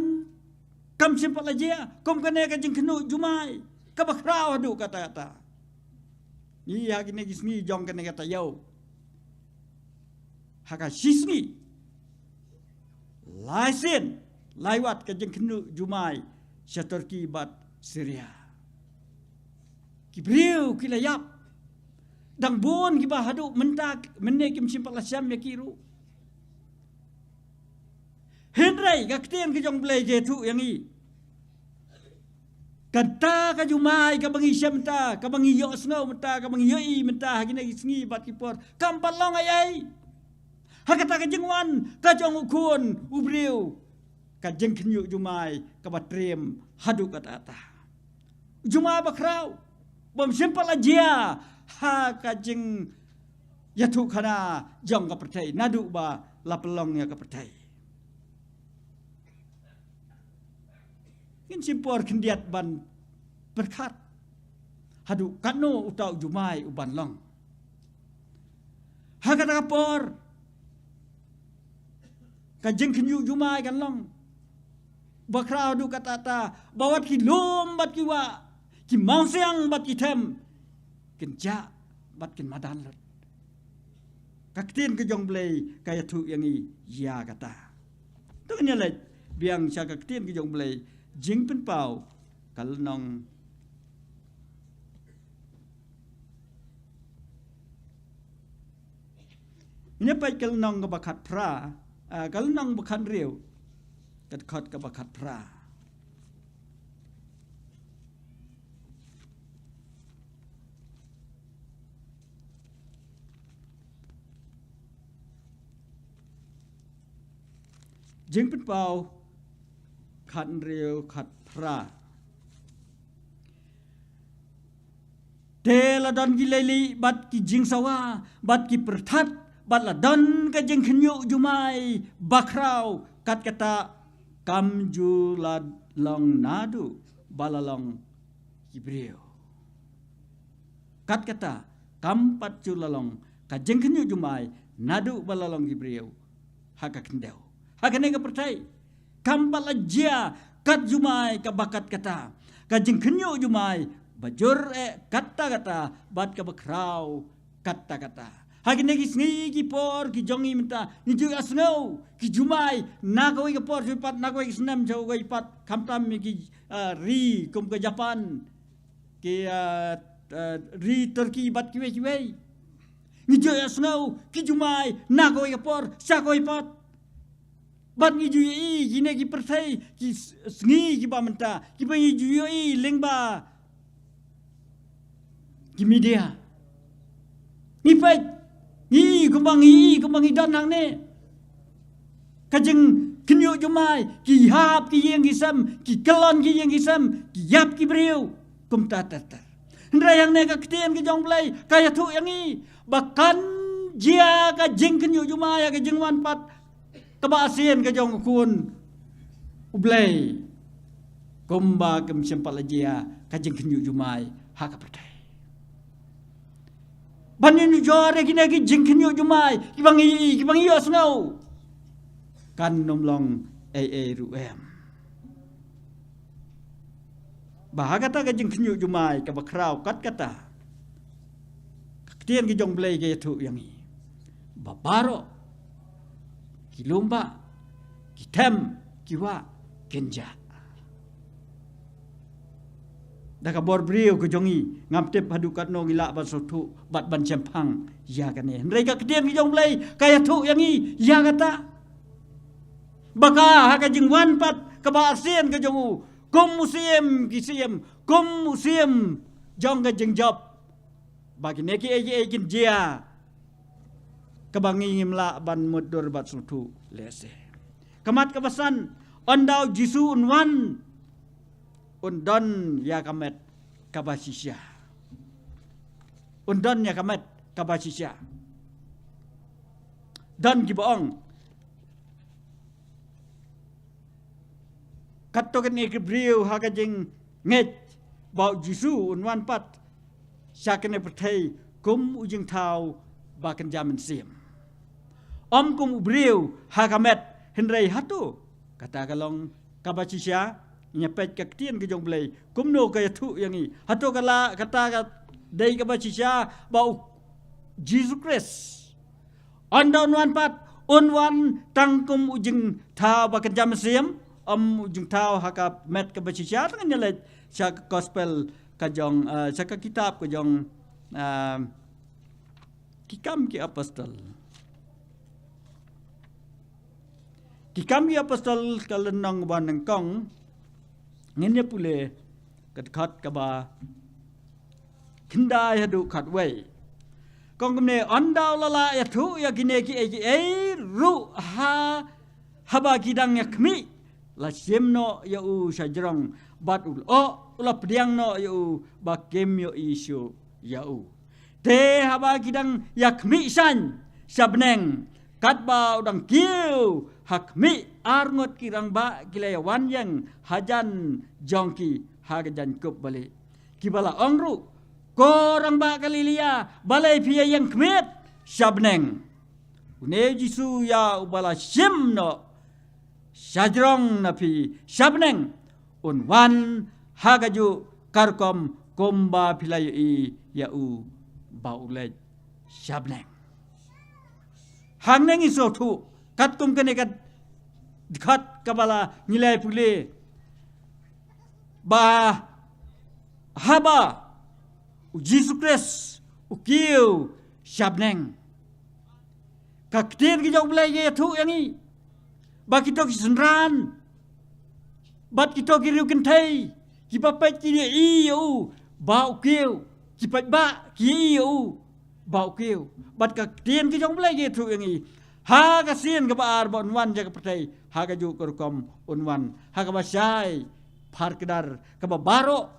kam shym pat la jia kum kane ka jingkhynñiuh jumai kaba khraw haduh katta katta. Ngi ha kine ki sngi jong kane ka taïew, ha ka shi sngi lai sien lai wat ka jingkhynñiuh jumai sha Turkey bad Syria. Ki briew ki la ïap. Dang bun kiba haduh mynta mynne kim shym pat la shem ïa ki ruh. Hynrei ka ktien ka jong U Blei ka ïathuh ïa ngi, kata ka jumai kaba ngi shem mynta, kaba ngi ïohsngew mynta, kaba ngi ïohi mynta ha kine ki sngi bad ki por, kam pat long ei ei ha kata ka jingwan ka jong u Khun u briew. ka jingkhynñiuh jumai kaba triem haduh katta katta. Jumai bakhraw bym shym pat la jia ha ka jingïathuhkhana jong ka pyrthei naduh ba la pynlong ïa ka pyrthei. Ngin shim por khyndiat ban pyrkhat haduh katno uta u jumai u ban long. Ha kata ka por ka jingkhynñiuh jumai kan long bakhraw haduh katta katta, ba wat ki lum bad ki wah, ki mawsiang bad ki them kin jah bad kin madan lut. Ka ktien ka jong U Blei ka ïathuh ïa ngi ïa kata. To ngin ïa leit biang sha ka ktien ka jong U Blei, Jingpynpaw ka lynnong. Ngin ïa peit ka lynnong kaba khatphra, ah, ka lynnong ba khathynriew, ka dkhot kaba khatphra. Jingpynpaw khathynriew, khatphra. Te la don ki leilieh bad ki jingsawa bad ki pyrthat, bad la don ka jingkhynñiuh jumai bakhraw, kat kata kam ju la long naduh ba la long ki briew. Kat kata kam pat ju la long ka jingkhynñiuh jumai naduh ba la long ki briew ha ka khyndew, ha kane ka pyrthei. Kam pat la jia kat jumai kaba kat kata, ka jingkhynñiuh jumai ba jur eh katta katta bad kaba khraw katta katta. Ha kine ki sngi ki por ki jong ngi mynta, ngi ju ïohsngew ki jumai na kawei ka por sha kawei pat, na kawei ka snem sha kawei pat, khamtam ïa ki, ah, ri kum ka Japan, ki, ah, ah, ri Turkey bad kiwei kiwei. Ngi ju ïohsngew ki jumai na kawei ka por sha kawei pat. Bad ngi ju ïohi kine ki pyrthei, ki s-, sngi kiba mynta, kiba ngi ju ïohi lyngba ki media. Ngi peit, ngi ïohi kumba ngi, kumba ngi don hangne. Ka jingkhynñiuh jumai, ki hap ki ïing ki sem, ki kyllon ki ïing ki sem, ki ïap ki briew, kumta ter ter. Hynrei hangne ka ktien ka jong U Blei ka ïathuh ïa ngi ba kan jia ka jingkhynñiuh jumai ha ka jingwan pat kaba arsien ka jong U Khun U Blei, kumba kam shym pat la jia ka jingkhynñiuh jumai ha ka pyrthei. Ban ïanujor ïa kine ki jingkhynñiuh jumai kiba ngi, kiba ngi ïohsngew, kan ym long ei ei ruh em. Ba ha kata ka jingkhynñiuh jumai kaba khraw kat kata, ka ktien ka jong U Blei ka ïathuh ïa ngi ba baroh ki lum bah, ki them, ki wah kin jah. Da ka bor briew ka jong ngi, ngam tip haduh katno ngi lah ban sngewthuh bad ban shemphang ïa kane. Hynrei ka ktien ka jong U Blei ka ïathuh ïa ngi ïa kata, ba ka ha ka jingwan pat kaba arsien ka jong U, kum u Syiem ki syiem, kum u Syiem jong ka jingjop, ba kine kiei kiei kin jia, kaba ngi ngim lah ban mutdur bad sngewthuh lehse. Ka mat kaba san, ynda U Jisu un wan, un don ïa ka met kaba shisha. Un don ïa ka met kaba shisha. Don kiba ong, katto katne ki briew ha ka jingngeit ba U Jisu un wan pat sha kane pyrthei kum u jingthaw ba kynja mynsiem, ym kum u briew ha ka met. Hynrei hato kata ka long kaba shisha? Ngin ïa peit ka ktien ka jong U Blei kumno ka ïathuh ïa ngi. Hato ka la, kata ka dei kaba shisha ba U Jisu Khrist, ynda un wan pat, un wan tang kum u jingthaw ba kynja mynsiem, ym u jingthaw ha ka met kaba shisha? Te ngin ïa leit sha ka gospel ka jong, eh, sha ka kitab ka jong, eh, Ki Kam ki Apostol. Ki Kam ki Apostol ka lynnong ba nyngkong, ngin ïa pule ka dkhot kaba khyndai haduh khatwei. Ka ong kumne, ynda u la lah ïathuh ïa kine kiei kiei ruh ha, haba ki dang ïa khmih, la shim noh ïa u sha jrong, bad u lyoh u la pdiang noh ïa u ba kim ïohi shuh ïa u. Te haba ki dang ïa khmih shaiñ sha bneng, katba u dang kiew ha khmih, ar ngut ki rangbah ki la ïa wan ïeng hajan jong ki ha ka jaiñkup balieh, kiba la ong ruh, "Ko rangbah Galilea, balei phi ïa ïeng khmied sha bneng? Une u Jisu ïa uba la shim noh sha jrong na phi sha bneng, un wan ha kajuh ka rukom kumba phi la ïohi ïa u ba u leit sha bneng." Hangne ngi sngewthuh katkum kane ka dkhot kaba la ngi la pule, ba haba u Jisu Khrist u kiew sha bneng, ka ktien ka jong U Blei ka ïathuh ïa ngi ba kito ki synran bad kito ki riewkynthei kiba peit ki ïohi ïa u ba u kiew, ki paidbah ki ïohi ïa u ba u kiew. Bad ka ktien ka jong U Blei ka ïathuh ïa ngi, ha ka sien kaba ar ba un wan sha ka pyrthei, ha kajuh ka rukom un wan. Ha kaba shai phar kdar, kaba baroh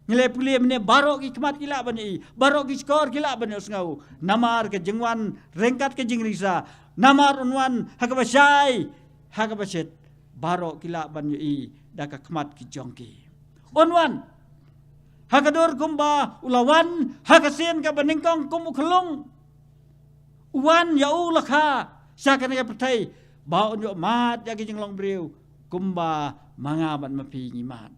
ngi la pule mynne, baroh ki khmat ki lah ban ïohi, baroh ki shkor ki lah ban ïohsngew. Namar ka jingwan ryngkat ka jingrisa, namar un wan ha kaba shai, ha kaba shit, baroh ki lah ban ïohi da ka khmat ki jong ki. Un wan ha ka dur kumba u la wan ha ka sien kaba nyngkong kum u khyllung. U wan ïa u la kha sha kane ka pyrthei ba un ïoh mad ïa ki jinglong briew kumba ma nga bad ma phi ngi mad.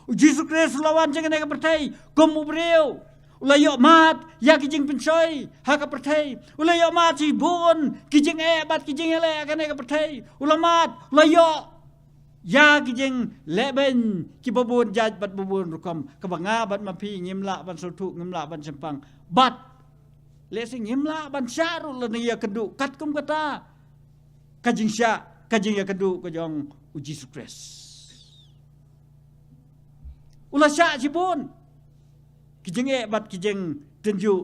U Jisu Khrist u la wan sha kane ka pyrthei kum u briew. U la ïoh mad ïa ki jingpynshoi ha ka pyrthei. U la ïoh mad shibun ki jingeh bad ki jingïaleh ha kane ka pyrthei. U la mad, u la ïoh ïa ki jinglehbeiñ kiba bun jait bad ba bun rukom, kaba nga bad ma phi ngim lah ban sngewthuh, ngim lah ban shemphang. Bad lehse ngim lah ban shah ruh lane ïakynduh katkum kata ka jingshah, ka jingïakynduh ka jong u Jisu Khrist. U la shah shibun ki jingeh bad ki jingtynjuh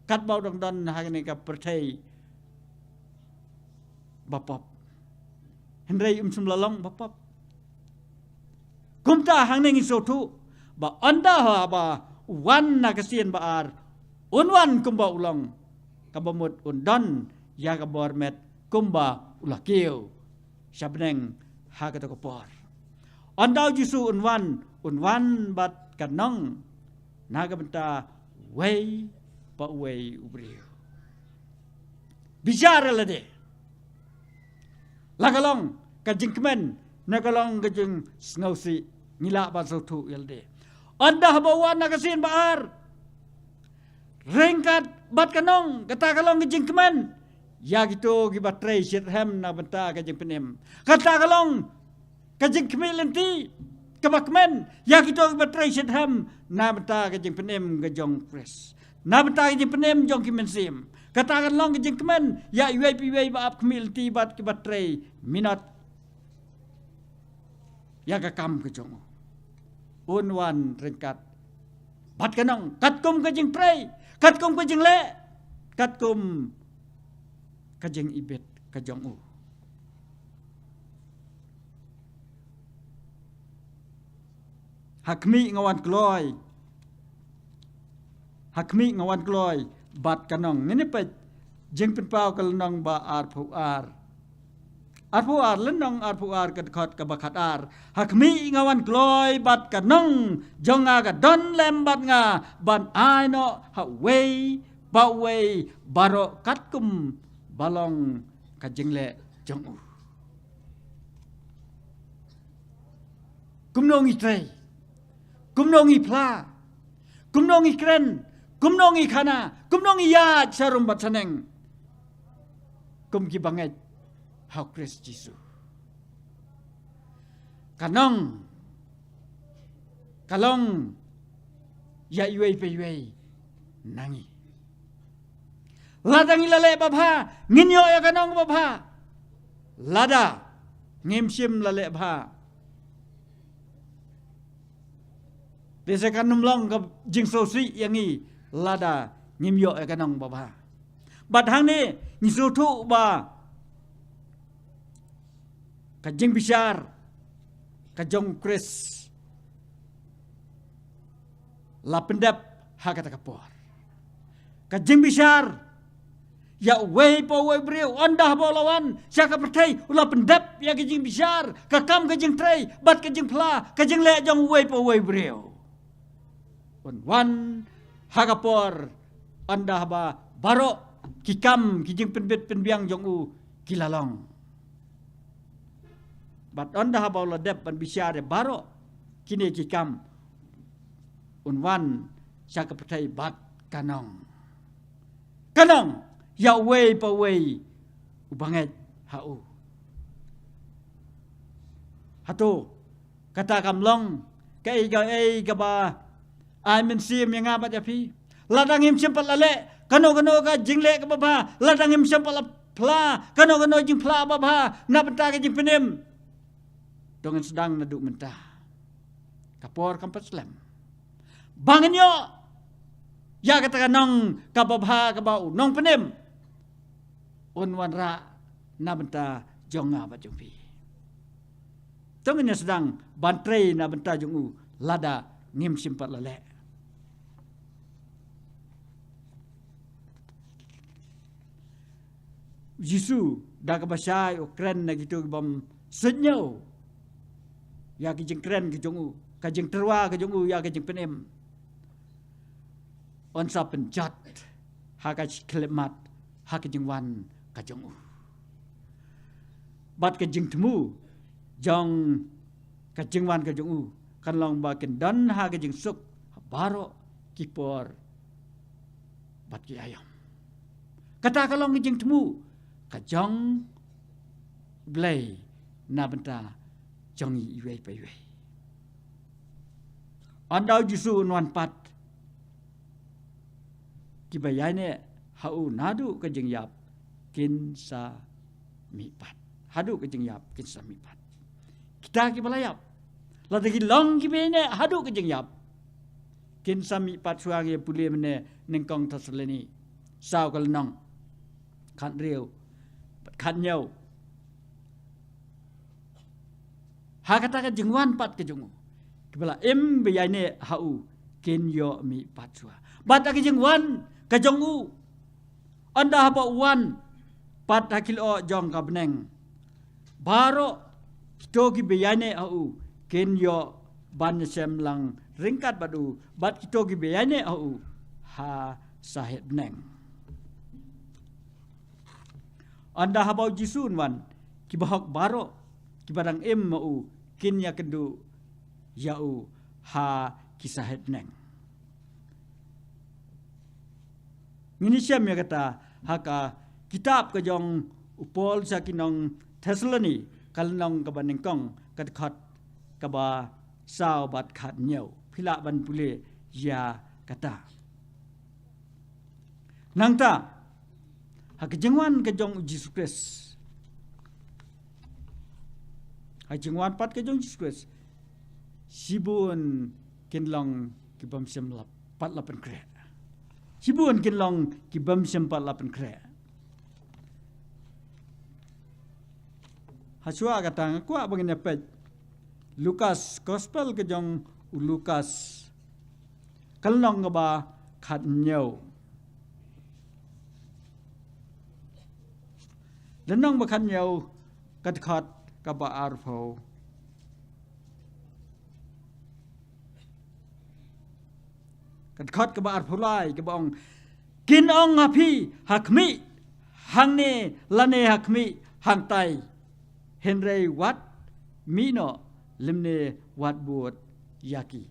katba u dang don ha kane ka pyrthei ba pop. Hynrei um shym la long ba pop. Kumta hangne ngi sngewthuh ba ynda haba u wan na ka sien ba ar, un wan kumba u long, kaba mut un don ïa ka bor met kumba u la kiew sha bneng ha kato ka por. Ynda u Jisu un wan, un wan bad ka nong na ka bynta uwei pa uwei u briew. Bishar ïa lade. La ka long ka jingkmen, ne ka long ka jingsngewsih, ngi lah ban sngewthuh ïa lade. Ynda haba u wan na ka sien ba ar, ryngkat bad ka nong, kata ka long ka jingkmen ïa kito kiba trei shitrhem na bynta ka jingpynim. Kata ka long ka jingkhmih lynti kaba kmen ïa kito kiba trei shitrhem na bynta ka jingpynim ka jong u Khrist, na bynta ka jingpynim jong ki mynsiem. Kata kan long ka jingkmen ïa iwei pa iwei ba ap khmih lynti bad kiba trei minot ïa ka kam ka jong u. Un wan ryngkat bad ka nong, katkum ka jingtrei, katkum ka jingleh, katkum ka jingibit ka jong u. Ha khmih nga wan kloi, ha khmih nga wan kloi bad ka nong. Ngin ïa peit Jingpynpaw ka lynnong ba arphew ar. Arphew ar, lynnong arphew ar, ka dkhot kaba khatar. Ha khmih nga wan kloi bad ka nong jong nga ka don lem bad nga ban ai noh ha uwei pa uwei baroh katkum ba long ka jingleh jong u. Kumno ngi trei? Kumno ngi phla? Kumno ngi kren? Kumno ngi khana? Kumno ngi ïaid sharum bad shaneng kum ki bangeit ha u Khrist Jisu? Ka nong ka long ïa iwei pa iwei na ngi. Lada ngi la leh babha, ngin ïoh ïa ka nong babha. Lada ngim shym la leh bha, te sa kan ym long ka jingsngewsih ïa ngi lada ngim ïoh ïa ka nong babha. Bad hangne ngi sngewthuh ba ka jingbishar Ka jong Khrist la pyndep ha kata ka por. Ka jingbishar ïa uwei pa uwei briew, ynda haba u la wan sha ka pyrthei, u la pyndep ïa ka jingbishar, ka kam ka jingtrei, bad ka jingphla, ka jingleh jong uwei pa uwei briew. Un wan ha ka por ynda haba baroh ki kam, ki jingpynbit pynbiang jong u ki la long. Bad ynda haba u la dep ban bishar ïa baroh kine ki kam, un wan sha ka pyrthei bad ka nong, ka nong ïa uwei pa uwei uba ngeit ha u. Hato kata kam long kaei kaei kaba ai mynsiem ïa nga bad ïa phi? Lada ngim shym pat la leh kano kano ka jingleh kaba bha, lada ngim shym pat la phla kano kano jingphla ba bha na bynta ka jingpynim, to ngin sdang naduh mynta. Ka por kam pat slem ba ngin ïoh ïa kata ka nong kaba bha kaba u nongpynim un wanrah na bynta jong nga bad jong phi. To ngin ïa sdang ban trei na bynta jong u lada ngim shym pat la leh. Jisu da kaba shai u kren na kito ki bym suidñiew ïa ki jingkren ki jong u, ka jingtyrwa ka jong u ïa ka jingpynim. Un sa pynjot ha ka jingkhyllipmat ha ka jingwan ka jong u. Bad ka jingthmu jong ka jingwan ka jong u kan long ba kin don ha ka jingsuk ha baroh ki por bad ki aïom. Kata ka long ka jingthmu ka jong Blei na bynta jong ngi iwei pa iwei. Ynda u Jisu un wan pat, kiba ïaineh ha u naduh ka jingïap kin sa mihpat. Haduh ka jingïap kin sa mihpat. Kita kiba la ïap, lada ki long kiba ïaineh haduh ka jingïap, kin sa mihpat shuwa. Ngi pule mynne nyngkong Thessaloni saw ka lynnong, khathynriew, khathynñiew. Ha kata ka jingwan pat ka jong u, kiba la im ba ïaineh ha u kin ïoh mihpat shuwa. Bad ha ka jingwan ka jong u, ynda haba u wan pat ha ki lyoh jong ka bneng, baroh kito kiba ïaineh ha u kin ïoh ban ïashem lang ryngkat bad u, bad kito kiba ïaineh ha u ha sahit bneng. Ynda haba u Jisu un wan, kiba hok baroh kiba dang im ma u kin ïakynduh ïa u ha ki sahit bneng. Ngin ïashem ïa kata ha ka kitab ka jong u Paul sha ki nong Thessaloni, ka lynnong kaba nyngkong, ka dkhot kaba saw bad khathynñiew. Phi lah ban pule ïa kata. Nangta ha ka jingwan ka jong u Jisu Khrist, ha ka jingwan pat ka jong u Jisu Khrist, shibun kin long ki bym shym pat la pynkhreh. Shibun kin long ki bym shym pat la pynkhreh. Hashwa kata nga kwah ba ngin ïa peit Lukas, Gospel ka jong u Lukas, ka lynnong kaba khathynñiew. Lynnong ba khathynñiew, ka dkhot kaba arphew. Ka dkhot kaba arphew lai kaba ong, kin ong ha phi, ha khmih hangne lane ha khmih hangtai, hynrei wat mih noh lymne wat bud ïa ki.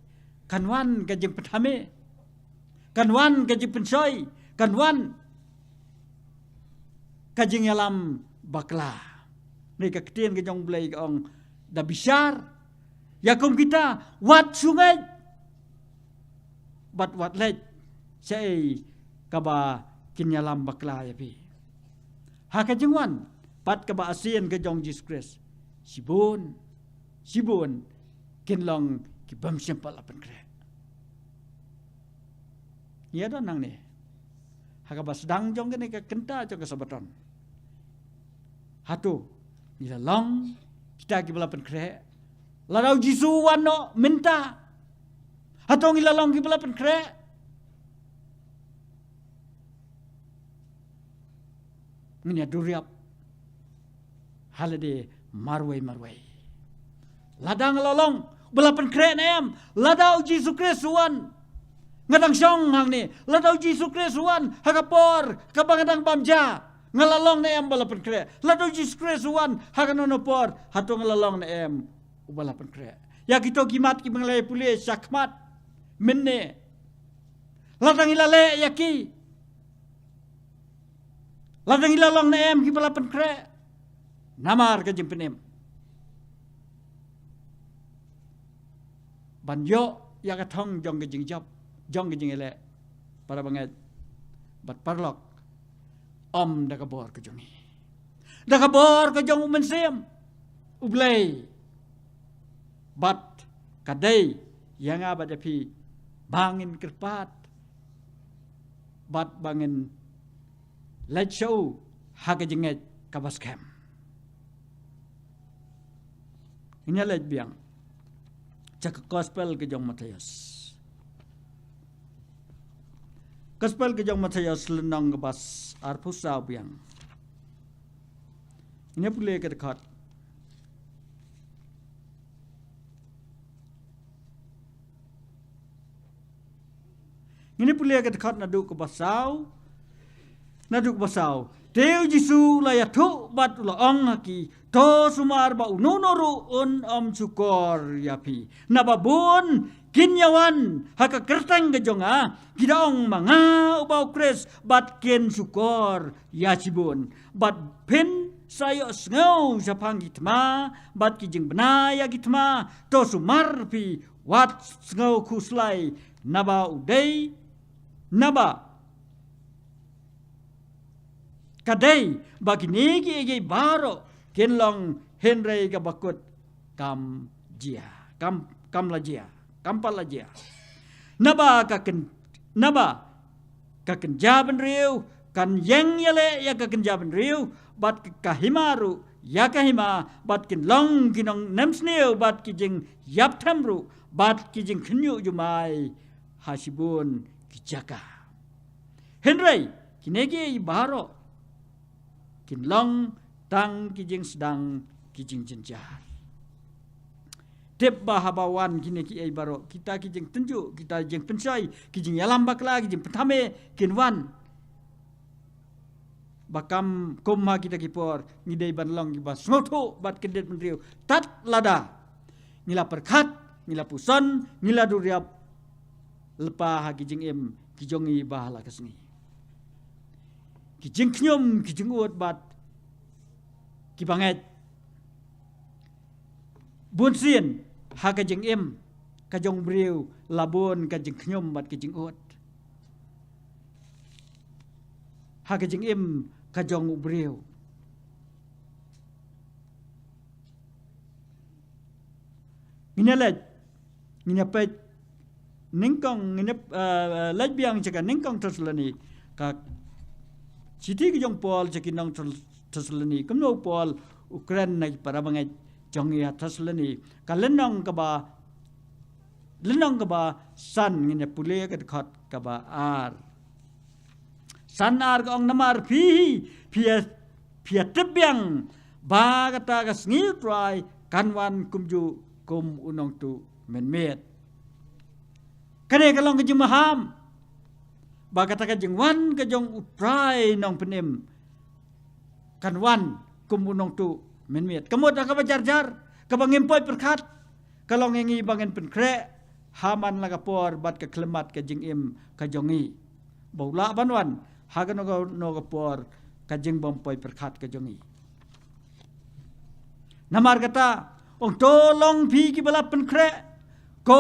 Kan wan ka jingpynthame, kan wan ka jingpynshoi, kan wan ka jingïalam bakla. Ngi ka ktien ka jong u Blei ka ong, da bishar ïa kum kita, wat shu ngeit bad wat leit shaei kaba kin ïalam bakla ïa phi. Ha ka jingwan pat kaba asien ka jong u Jisu Khrist, shibun shibun kin long ki bym shym pat la pynkhreh. Ngi ïa don nangne ha kaba sdang jong kane ka kynta jong ka Sabaton. Hato ngi la long kita kiba la pynkhreh Lada u Jisu u wan noh mynta, hato ngi la long kiba la pynkhreh? Ngin ïa duriap ha lade marwei marwei. Lada nga la long ba la pynkhreh ne em, lada u Jisu Khrist u wan, nga dang shong hangne. Lada u Jisu Khrist u wan ha ka por kaba nga dang bam ja, nga la long ne em ba la pynkhreh? Lada u Jisu Khrist u wan ha kano kano por, hato nga la long ne em uba la pynkhreh? Ïa kito ki mat kiba nga la pule shakhmat mynne, lada ngi la leh ïa ki, lada ngi la long ne em kiba la pynkhreh? Namar ka jingpynim ban ïoh ïa ka thong jong ka jingjop, jong ka jingïaleh, para bangeit bad paralok, ym da ka bor ka jong ngi, da ka bor ka jong U Mynsiem U Blei. Bad ka dei ïa nga bad ïa phi ba ngin kyrpad bad ba ngin leit sha u ha ka jingngeit kaba skhem. Ngin ïa leit biang sha ka Gospel ka jong u Mathaios. Gospel ka jong u Mathaios, lynnong kaba arphew saw biang. Ngin ïa pule ka dkhot. Ngin ïa pule ka dkhot naduh kaba saw, naduh kaba saw. Te u Jisu u la ïathuh bad u la ong ha ki, to sumar ba uno uno ruh un ym shukor ïa phi. Naba bun kin ïa wan ha ka kyrteng ka jong nga, ki da ong ma nga uba u Khrist, bad kin shukor ïa shibun. Bad phin sa ïohsngew shaphang ki thma bad ki jingbna ïa ki thma. To sumar phi, wat sngew khuslai, naba u dei, naba ka dei ba kine kiei kiei baroh kin long, hynrei kaba kut kam jia, kam, kam la jia, kam pat la jia. Naba ka kyn, naba ka kynja bynriew kan ïeng ïaleh ïa ka kynja bynriew, bad ka hima ruh ïa ka hima, bad kin long ki nongnem sniew bad ki jingïap them ruh, bad ki jingkhynñiuh jumai ha shibun ki jaka. Hynrei kine kiei baroh kin long tang ki jingsdang ki jingjynjar. Tip ba haba wan kine kiei baroh, kita ki jingtynjuh, kita jingpynshoi, ki jingïalam bakla, ki jingpynthame kin wan. Ba kam kum ha kita ki por, ngi dei ban long kiba sngewthuh bad kyndit bynriew tad lada ngi la pyrkhat, ngi la puson, ngi la duriap lypa ha ki jingim ki jong ngi ba ha la ka sngi. Ki jingkhñium, ki jingud bad ki bangeit. Bunsien ha ka jingim ka jong u briew la bun ka jingkhñium bad ka jingud. Ha ka jingim ka jong u briew. Ngin ïa leit, ngin ïa peit nyngkong, ngin ïa, eh, leit biang sha ka nyngkong Thessaloni, ka shithi ka jong u Paul sha ki nong Thessaloni. Kumno u Paul u kren na ki para bangeit jong ngi ha Thessaloni, ka lynnong kaba, lynnong kaba san, ngin ïa pule ka dkhot kaba ar. San ar ka ong, namar phi hi, phi ïa, phi ïa tip biang ba kata ka sngi u Trai kan wan kumjuh kum u nongtuh mynmiet. Kane ka long ka jingmaham ba kata ka jingwan ka jong u Trai nongpynim kan wan kum u nongtuh mynmiet. Ka mut ha kaba jar jar, kaba ngim poi pyrkhat, ka long ïa ngi ba ngin pynkhreh ha man la ka por bad ka khyllipmat ka jingim ka jong ngi. Ba u lah ban wan ha kano kano ka por, ka jingbym poi pyrkhat ka jong ngi. Namar kata, ong to long phi kiba la pynkhreh, ko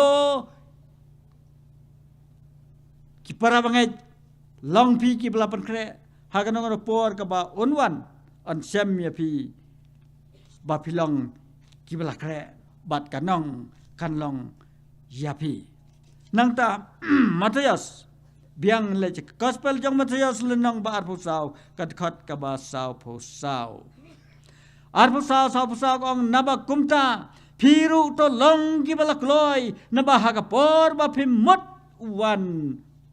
ki para bangeit, long phi kiba la pynkhreh, ha kano kano por kaba un wan, yn shem ïa phi ba phi long kiba la khreh, bad ka nong kan long ïa phi. Nangta, Mathaios, biang leit sha ka Gospel jong Mathaios lynnong ba arphew saw, ka dkhot kaba sawphew saw. Arphew saw, sawphew saw ka ong, naba kumta Phi ruh to long kiba la kloi, naba ha ka por ba phi mut u wan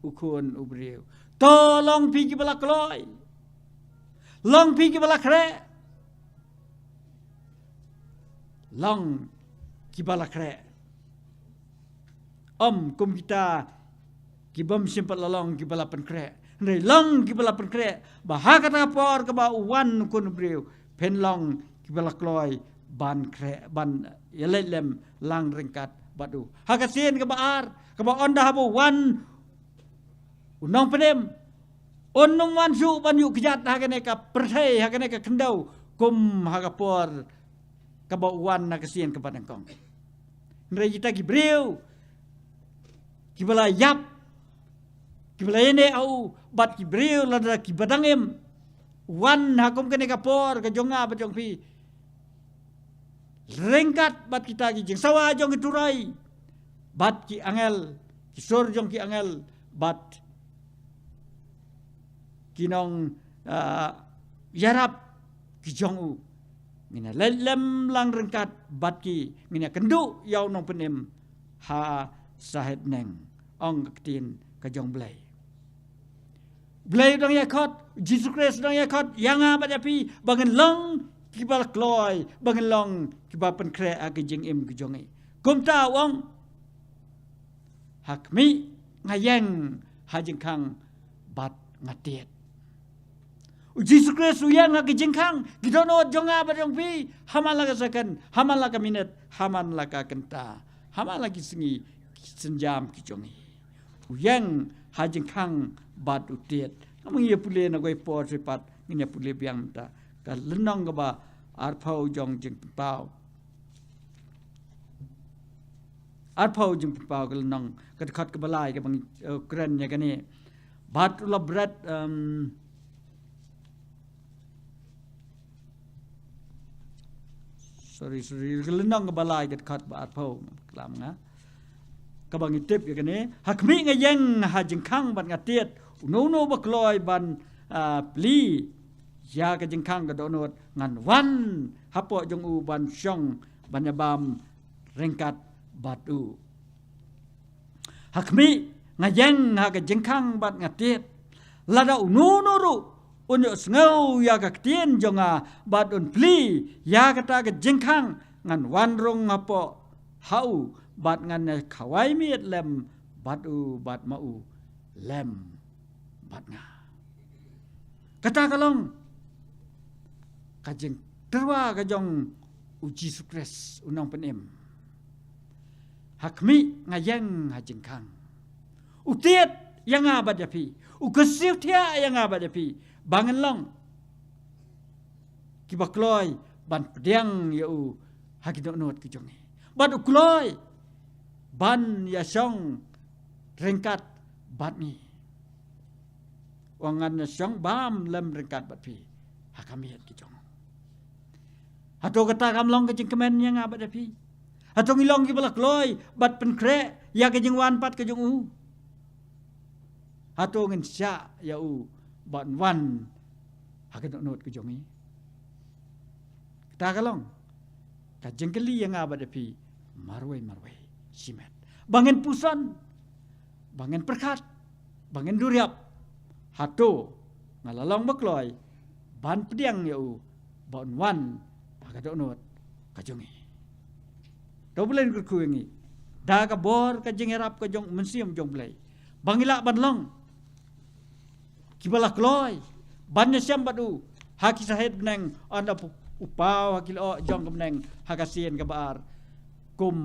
u Khun u briew. To long phi kiba la kloi. Long phi kiba la khreh. Long kiba la khreh. Ym kum kita kibym shym pat la long kiba la pynkhreh. Hynrei long kiba la pynkhreh. Ba ha kata ka por kaba u wan u Khun u briew, phin long kiba la kloi ban khreh, ban ïaleit lem lang ryngkat bad u. Ha ka sien kaba ar, kaba ynda haba u wan u Nongpynim, un ym wan shuh ban ïuh kjat ha kane ka pyrthei, ha kane ka khyndew, kum ha ka por kaba u wan ha ka sien kaba nyngkong. Hynrei kita ki briew kiba la ïap, kiba la ïaineh ha u, bad ki briew lada kiba dang im, wan ha kum kane ka por ka jong nga bad jong phi, ryngkat bad kita ki jingsawa jong ki turoi, bad ki angel, ki sur jong ki angel, bad ki nong, ah, ïarap ki jong u. Ngin ïa leit lem lang ryngkat bad ki, ngin ïa kynduh ïa u Nongpynim ha sahet bneng, ong ka ktien ka jong U Blei. U Blei u dang ïa khot, Jisu Khrist u dang ïa khot ïa nga bad ïa phi, ba ngin long kiba la kloi, ba ngin long kiba pynkhreh ha ka jingim ka jong ngi. Kumta u ong, ha khmih nga ïeng ha jingkhang bad nga tied. U Jisu Khrist u ïeng ha ka jingkhang, ki dohnud jong nga bad jong phi, ha man la ka second, ha man la ka minit, ha man la ka kynta, ha man la ki sngi, ki sienjam ki jong ngi. U ïeng ha jingkhang bad u tied. Ngam ngi ïa pule na kawei por shuh pat, ngin ïa pule biang mynta ka lynnong kaba arphew jong Jingpynpaw. Arphew Jingpynpaw ka lynnong, ka dkhot kaba lai kaba ngi, eh, kren ïa kane. Bad u la bret, em, sorry, sorry, ka lynnong kaba lai ka dkhot ba arphew, klam nga. Kaba ngi tip ïa kane. Ha khmih nga ïeng ha jingkhang bad nga tied, uno uno ba kloi ban, ah, plie ïa ka jingkhang ka dohnud, ngan wan hapoh jong u ban shong ban ïa bam ryngkat bad u. Ha khmih nga ïeng ha ka jingkhang bad nga tied, lada uno uno ruh un ïohsngew ïa ka ktien jong nga bad un plie ïa kata ka jingkhang, ngan wan rung hapoh ha u bad ngan ïa khawai miet lem bad u bad ma u lem bad nga. Kata ka long ka jingtyrwa ka jong u Jisu Khrist u Nongpynim. Ha khmih nga ïeng ha jingkhang. U tied ïa nga bad ïa phi. U kyrsiew thiah ïa nga bad ïa phi. Ba ngin long kiba kloi ban pdiang ïa u ha ki dohnud ki jong ngi. Bad u kloi ban ïa shong ryngkat bad ngi. Ong ngan ïa shong bam lem ryngkat bad phi ha ka miet ki jong u. Hato kata kam long ka jingkmen ïa nga bad ïa phi? Hato ngi long kiba la kloi bad pynkhreh ïa ka jingwan pat ka jong u? Hato ngin shah ïa u ban wan ha ka dohnud ka jong ngi? Kata ka long ka jingkylli ïa nga bad ïa phi marwei marwei shimet. Ba ngin puson, ba ngin pyrkhat, ba ngin duriap, hato nga la long ba kloi ban pdiang ïa u ba un wan ha ka dohnud ka jong ngi? To U Blei un kyrkhu ïa ngi da ka bor ka jingïarap ka jong u Mynsiem jong U Blei, ba ngi lah ban long kiba la kloi ban ïashem bad u ha ki sahet bneng, ynda u paw ha ki lyoh jong ka bneng ha ka sien kaba ar kum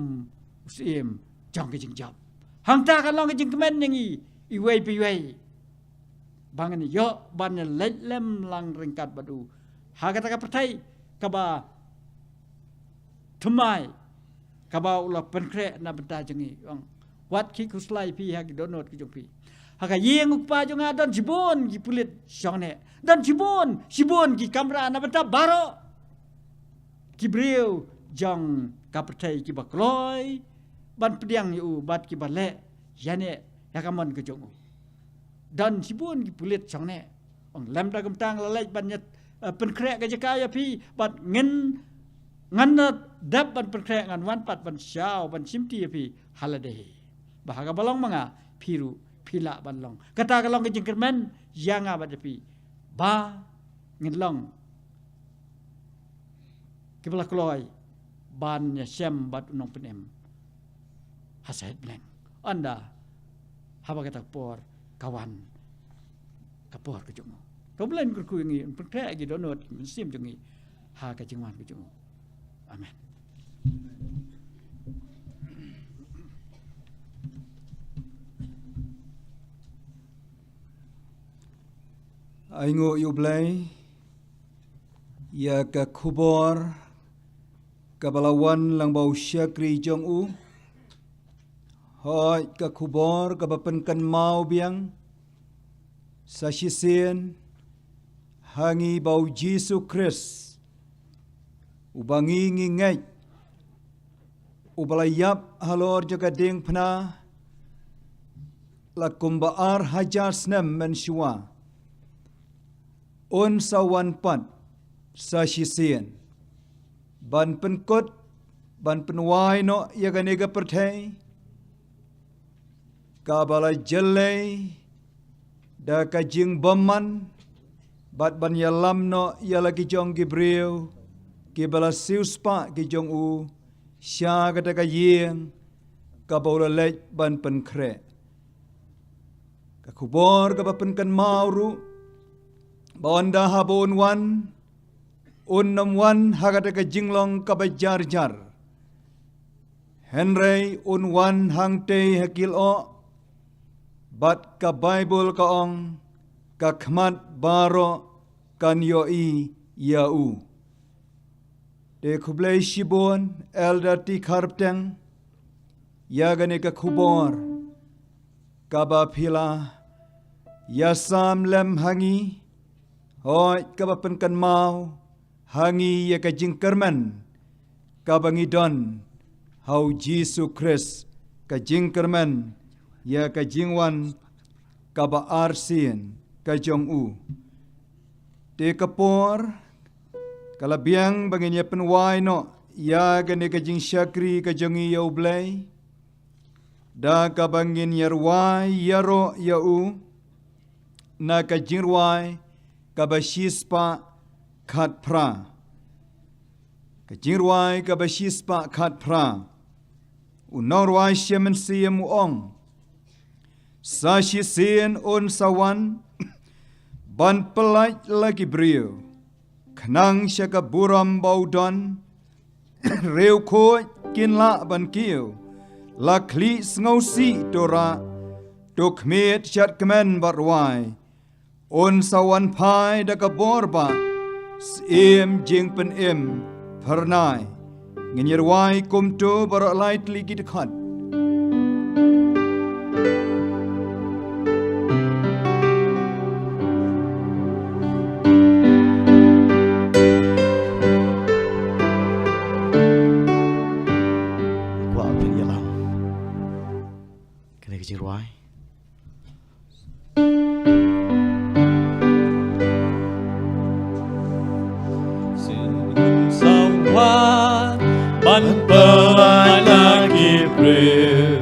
u syiem jong ka jingjop. Hangta kan long ka jingkmen ïa ngi iwei pa iwei, ba ngin ïoh ban ïaleit lem lang ryngkat bad u ha kata ka pyrthei kaba thymmai, kaba u la pynkhreh na bynta jong ngi. Ong, wat khih khuslai phi ha ki dohnud ki jong phi. Ha ka ïing u Kpa jong nga don shibun ki pulit shongneh, don shibun shibun ki kamra na bynta baroh ki briew jong ka pyrthei kiba kloi ban pdiang ïa u bad kiba leh ïa ne ïa ka mon ka jong u. Don shibun ki pulit shongneh. Ong, lymda kumta nga la leit ban ïa, eh, pynkhreh ka jaka ïa phi bad ngin Ngan da dep ban pynkhreh, ngan wan pat ban shaw ban shimti ïa phi ha lade hi. Ba ha kaba long ma nga phi ruh phi lah ban long. Kata ka long ka jingkyrmen ïa nga bad ïa phi ba ngin long kiba la kloi ban ïashem bad u Nongpynim ha sahit bneng. Ynda haba kata ka por ka wan, ka por ka jong u. To U Blei un kyrkhu ïa ngi, un pynkhreh ïa ki dohnud ki mynsiem jong ngi ha ka jingwan ka jong u. Amen. Ainguh ïa U Blei ïa ka khubor kaba la wan lang ba u shakri jong u. Hooid, ka khubor kaba pynkynmaw biang sa shisien ha ngi ba u Jisu Khrist, uba ngi ngi ngeit, uba la ïap halor jong ka diengphna la kumba ar hajar snem mynshuwa, un sa wan pat sa shisien ban pynkut, ban pynwai noh ïa kane ka pyrthei kaba la jyllei da ka jingbymman, bad ban ïalam noh ïa la ki jong ki briew kiba la siewspah ki jong u sha kata ka ïing kaba u la leit ban pynkhreh. Ka khubor kaba pynkynmaw ruh ba ynda haba un wan, un nym wan ha kata ka jinglong kaba jarjar, hynrei un wan hangtei ha ki lyoh, bad ka Baibl ka ong, ka khmat baroh kan ïohi ïa u. Te khublei shibun Elder T. Kharpteng ïa kane ka khubor kaba phi la ïasam lem ha ngi, hooid, kaba pynkynmaw ha ngi ïa ka jingkyrmen kaba ngi don ha u Jisu Khrist, ka jingkyrmen ïa ka jingwan kaba arsien ka jong u. Te ka por ka la biang ba ngin ïa pynwai noh ïa kane ka jingshakri ka jong ngi ïa U Blei da kaba ngin ïa rwai ïaroh ïa u na ka jingrwai kaba shispah khatphra. Ka jingrwai kaba shispah khatphra. U nongrwai shiemynsiem u ong, sa shisien un sa wan ban pyllait la ki briew, khnang sha ka burom ba u don, riewkhuid kin lah ban kiew, la khlieh sngewsih to rah, to khmied shadkmen bad rwai. Un sa wan phai da ka bor ba syiem jingpynim phyrnai. Ngin ïa rwai kumto baroh lai tylli ki dkhot. Kwah pynïalam kane ka jingrwai. Sien un sa wan ban pyllait la ki briew,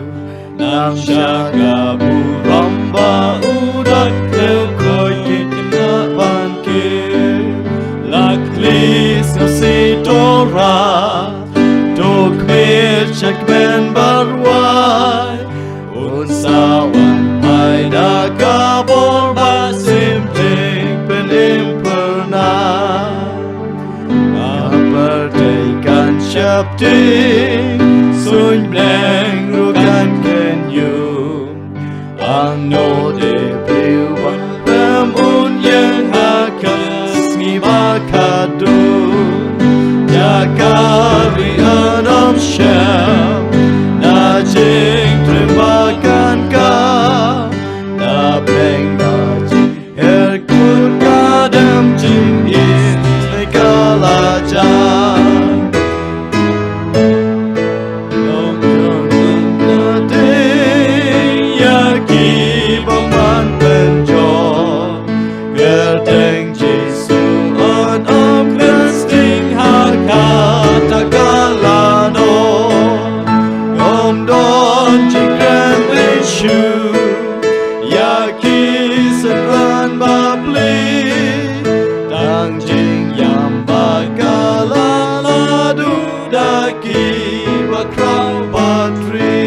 khnang sha ka burom ba u don, riewkhuid kin lah ban kiew, la khlieh sngewsih to rah, to khmied shadkmen bad rwai. Un sa wan phai da ka bor ba syiem jingpynim phyrnai. Ka pyrthei kan sheptieng, suiñ bneng ruh kan kynñium. Hangno de briew ba khlem un ïeng ha ka sngi ba khatduh? Jaka ri un ym shem na jingtriem ba kan kah, na bneng na jingher kut ka dem jingïeit ka la jia. Ki synran bapli, tang jingïam ba ka la la duh da ki ba khraw ba tri.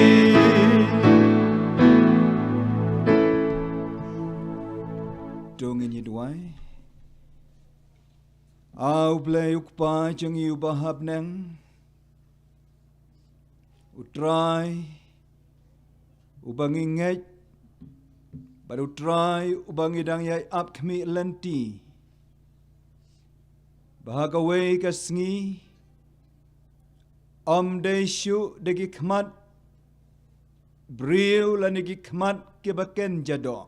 To ngin ïa duwai. A U Blei U Kpa jong ngi uba ha bneng, U Trai uba ngi ngeit, bad U Trai uba ngi dang ïai ap khmih lynti, ba ha kawei ka sngi ym dei shuh da ki khmat briew lane ki khmat kiba kynja doh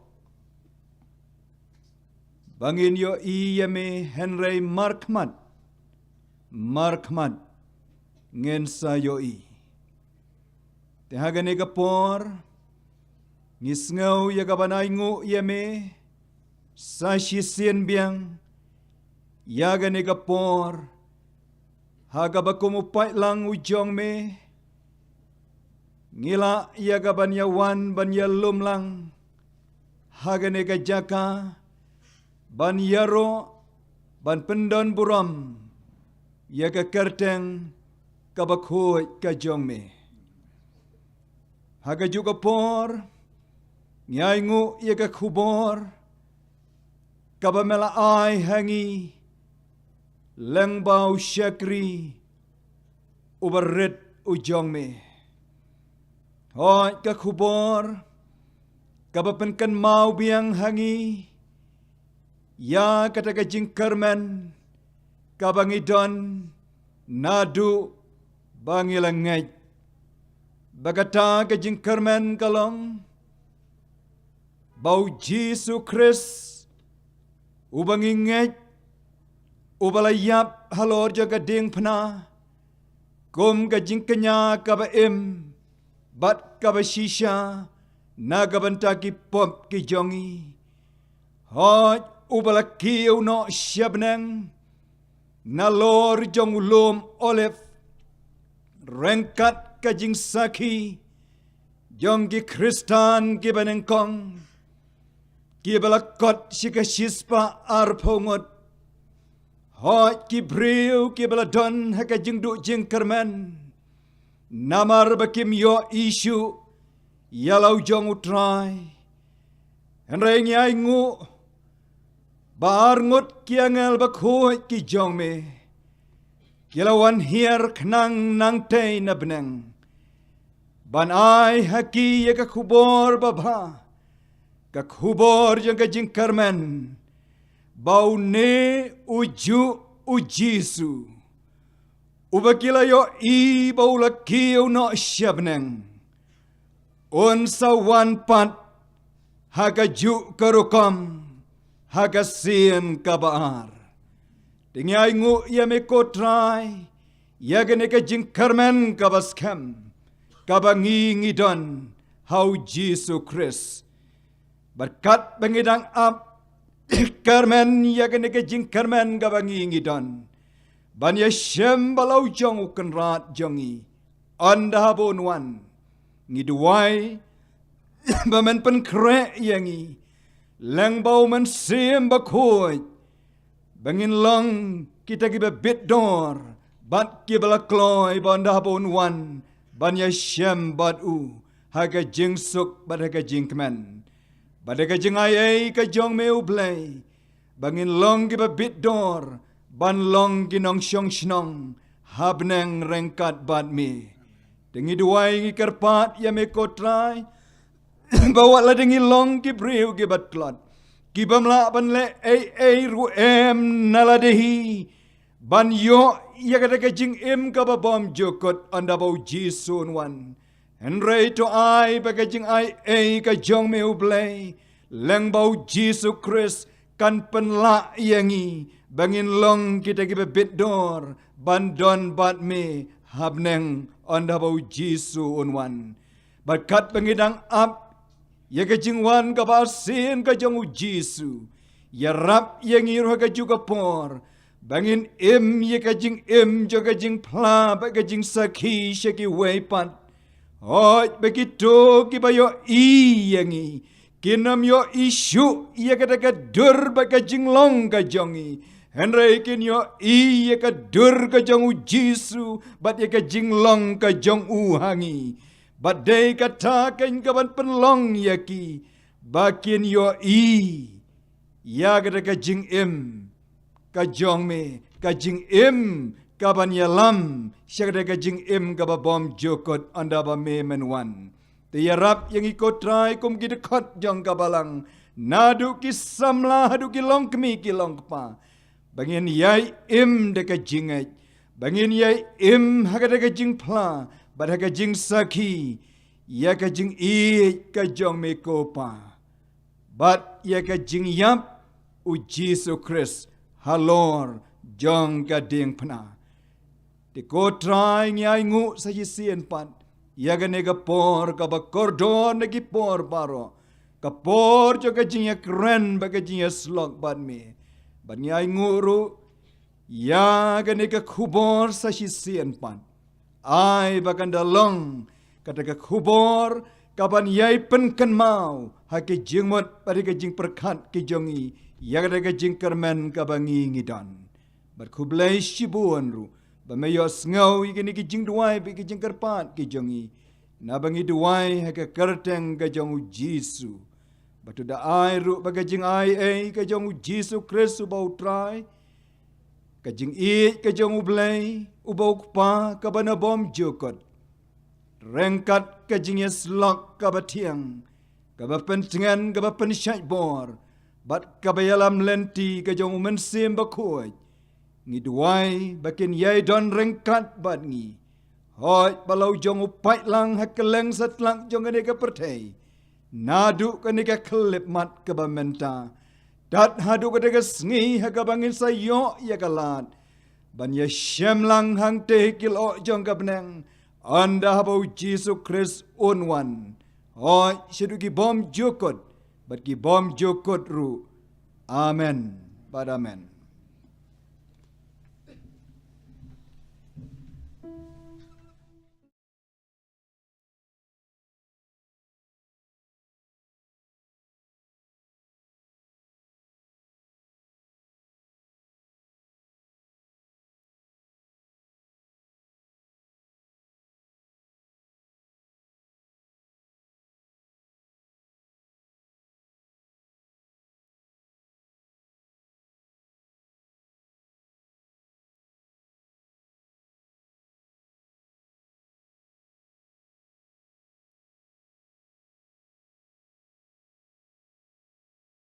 ba ngin ïohi ïa me, hynrei markhmat, markhmat ngin sa ïohi. Te ha kane ka por ngi sngew ïa ka ban ainguh ïa me sa shisien biang. Ïa kane ka por, ha kaba kum u paidlang u jong me, ngi lah ïa ka ban ïa wan ban ïa lum lang ha kane ka jaka, ban ïaroh, ban pyndon burom ïa ka kyrteng kaba khuid ka jong me. Ha kajuh ka por ngi ainguh ïa ka khubor kaba me la ai ha ngi lyngba u shakri uba rit u jong me. Hooid, ka khubor kaba pynkynmaw biang ha ngi ïa kata ka jingkyrmen kaba ngi don naduh ba ngi la ngeit, ba kata ka jingkyrmen ka long ba U Jisu Khrist uba ngi ngeit, uba la ïap halor jong ka diengphna kum ka jingkñia kaba im bad kaba shisha na ka bynta ki pop ki jong ngi. Hooid, uba la kiew noh sha bneng nalor jong u lum Olib, ryngkat ka jingsakhi jong ki Khristan kiba nyngkong, kiba la kot sha ka shispah arphew ngut. Hooid, ki briew kiba la don ha ka jingduh jingkyrmen namar ba kim ïohi shuh ïa la u jong U Trai. Hynrei ngi ainguh ba arngut ki angel bakhuid ki jong me ki la wan hiar khnang nangtei na bneng ban ai ha ki ïa ka khubor babha, ka khubor jong ka jingkyrmen ba une u juh U Jisu, uba ki la ïohi ba u la kiew noh sha bneng, un sa wan pat ha kajuh ka rukom ha ka sien kaba ar. Te ngi ainguh ïa me ko Trai ïa kane ka jingkyrmen kaba skhem kaba ngi ngi don ha U Jisu Khrist. Bad katba ngi dang ap kyrmen ïa kane ka jingkyrmen kaba ngi ngi don, ban ïashem bad la u jong U Kynrad jong ngi, ynda haba un wan, ngi duwai ba men pynkhreh ïa ngi lyngba U Mynsiem Bakhuid, ba ngin long kita kiba bit dor bad kiba la kloi, ba ynda haba un wan, ban ïashem bad u ha ka jingsuk bad ha ka jingkmen, bad ha ka jingai ei ka jong me U Blei, ba ngin long kiba bit dor ban long ki nongshong shnong ha bneng ryngkat bad me. Te ngi duwai, ngi kyrpad ïa me ko Trai, ba wat la dei ngi long ki briew kiba tlot, kibym lah ban leh ei ei ruh em na lade hi ban ïoh ïa kata ka jingim kaba bymjukut ynda ba U Jisu un wan. Hynrei to ai ba ka jingai ei ka jong me U Blei lyngba U Jisu Khrist kan pynlah ïa ngi ba ngin long kita kiba bit dor ban don bad me ha bneng ynda ba U Jisu un wan. Bad katba ngi dang ap ïa ka jingwan kaba arsien ka jong U Jisu, ïarap ïa ngi ruh ha kajuh ka por ba ngin im ïa ka jingim jong ka jingphla bad ka jingsakhi sha kiwei pat. Hooid, ba kito kiba ïohi ïa ngi Kin ym ïohi shuh ïa kata ka dur bad ka jinglong ka jong ngi, hynrei kin ïohi ïa ka dur ka jong U Jisu bad ïa ka jinglong ka jong u ha ngi. Bad dei kata keiñ ka ban pynlong ïa ki ba kin ïohi ïa kata ka jingim ka jong me, ka jingim ka ban ïalam sha kata ka jingim kaba bymjukut ynda ba me men wan. Te ïarap ïa ngi ko Trai kum ki dkhot jong ka balang, naduh ki samla haduh ki longkmie ki longkpa, ba ngin ïai im da ka jingngeit, ba ngin ïai im ha kata ka jingphla bad ha ka jingsakhi ïa ka jingïeit ka jong me ko Pa, bad ïa ka jingïap U Jisu Khrist halor jong ka diengphna. Te ko Trai, ngi ainguh sa shisien pat ïa kane ka por kaba kordor na ki por baroh, ka por jong ka jingïakren bad ka jingïasyllok bad me. Bad ngi ainguh ruh ïa kane ka khubor sa shisien pat, ai ba kan da long kata ka khubor ka ban ïai pynkynmaw ha ki jingmut bad ha ki jingpyrkhat ki jong ngi ïa kata ka jingkyrmen kaba ngi ngi don. Bad khublei shibun ruh ba me ïohsngew ïa kine ki jingduwai bad ki jingkyrpad ki jong ngi, naba ngi duwai ha ka kyrteng ka jong U Jisu. Bad to da ai ruh ba ka jingai ei ka jong U Jisu Khrist uba U Trai, ka jingïeit ka jong U Blei uba U Kpa kaba na bymjukut, ryngkat ka jingïasyllok kaba thiang, kaba pyntngen, kaba pynshait bor, bad kaba ïalam lynti ka jong U Mynsiem Bakhuid, ngi duwai ba kin ïai don ryngkat bad ngi. Hooid, ba la u jong u paidlang ha kylleng satlak jong kane ka pyrthei, naduh kane ka khyllipmat kaba mynta, tad haduh kata ka sngi ha kaba ngin sa ïoh ïa ka lad ban ïashem lang hangtei ki lyoh jong ka bneng, ynda haba U Jisu Khrist un wan. Hooid, shaduh ki bymjukut bad ki bymjukut ruh. Amen bad amen.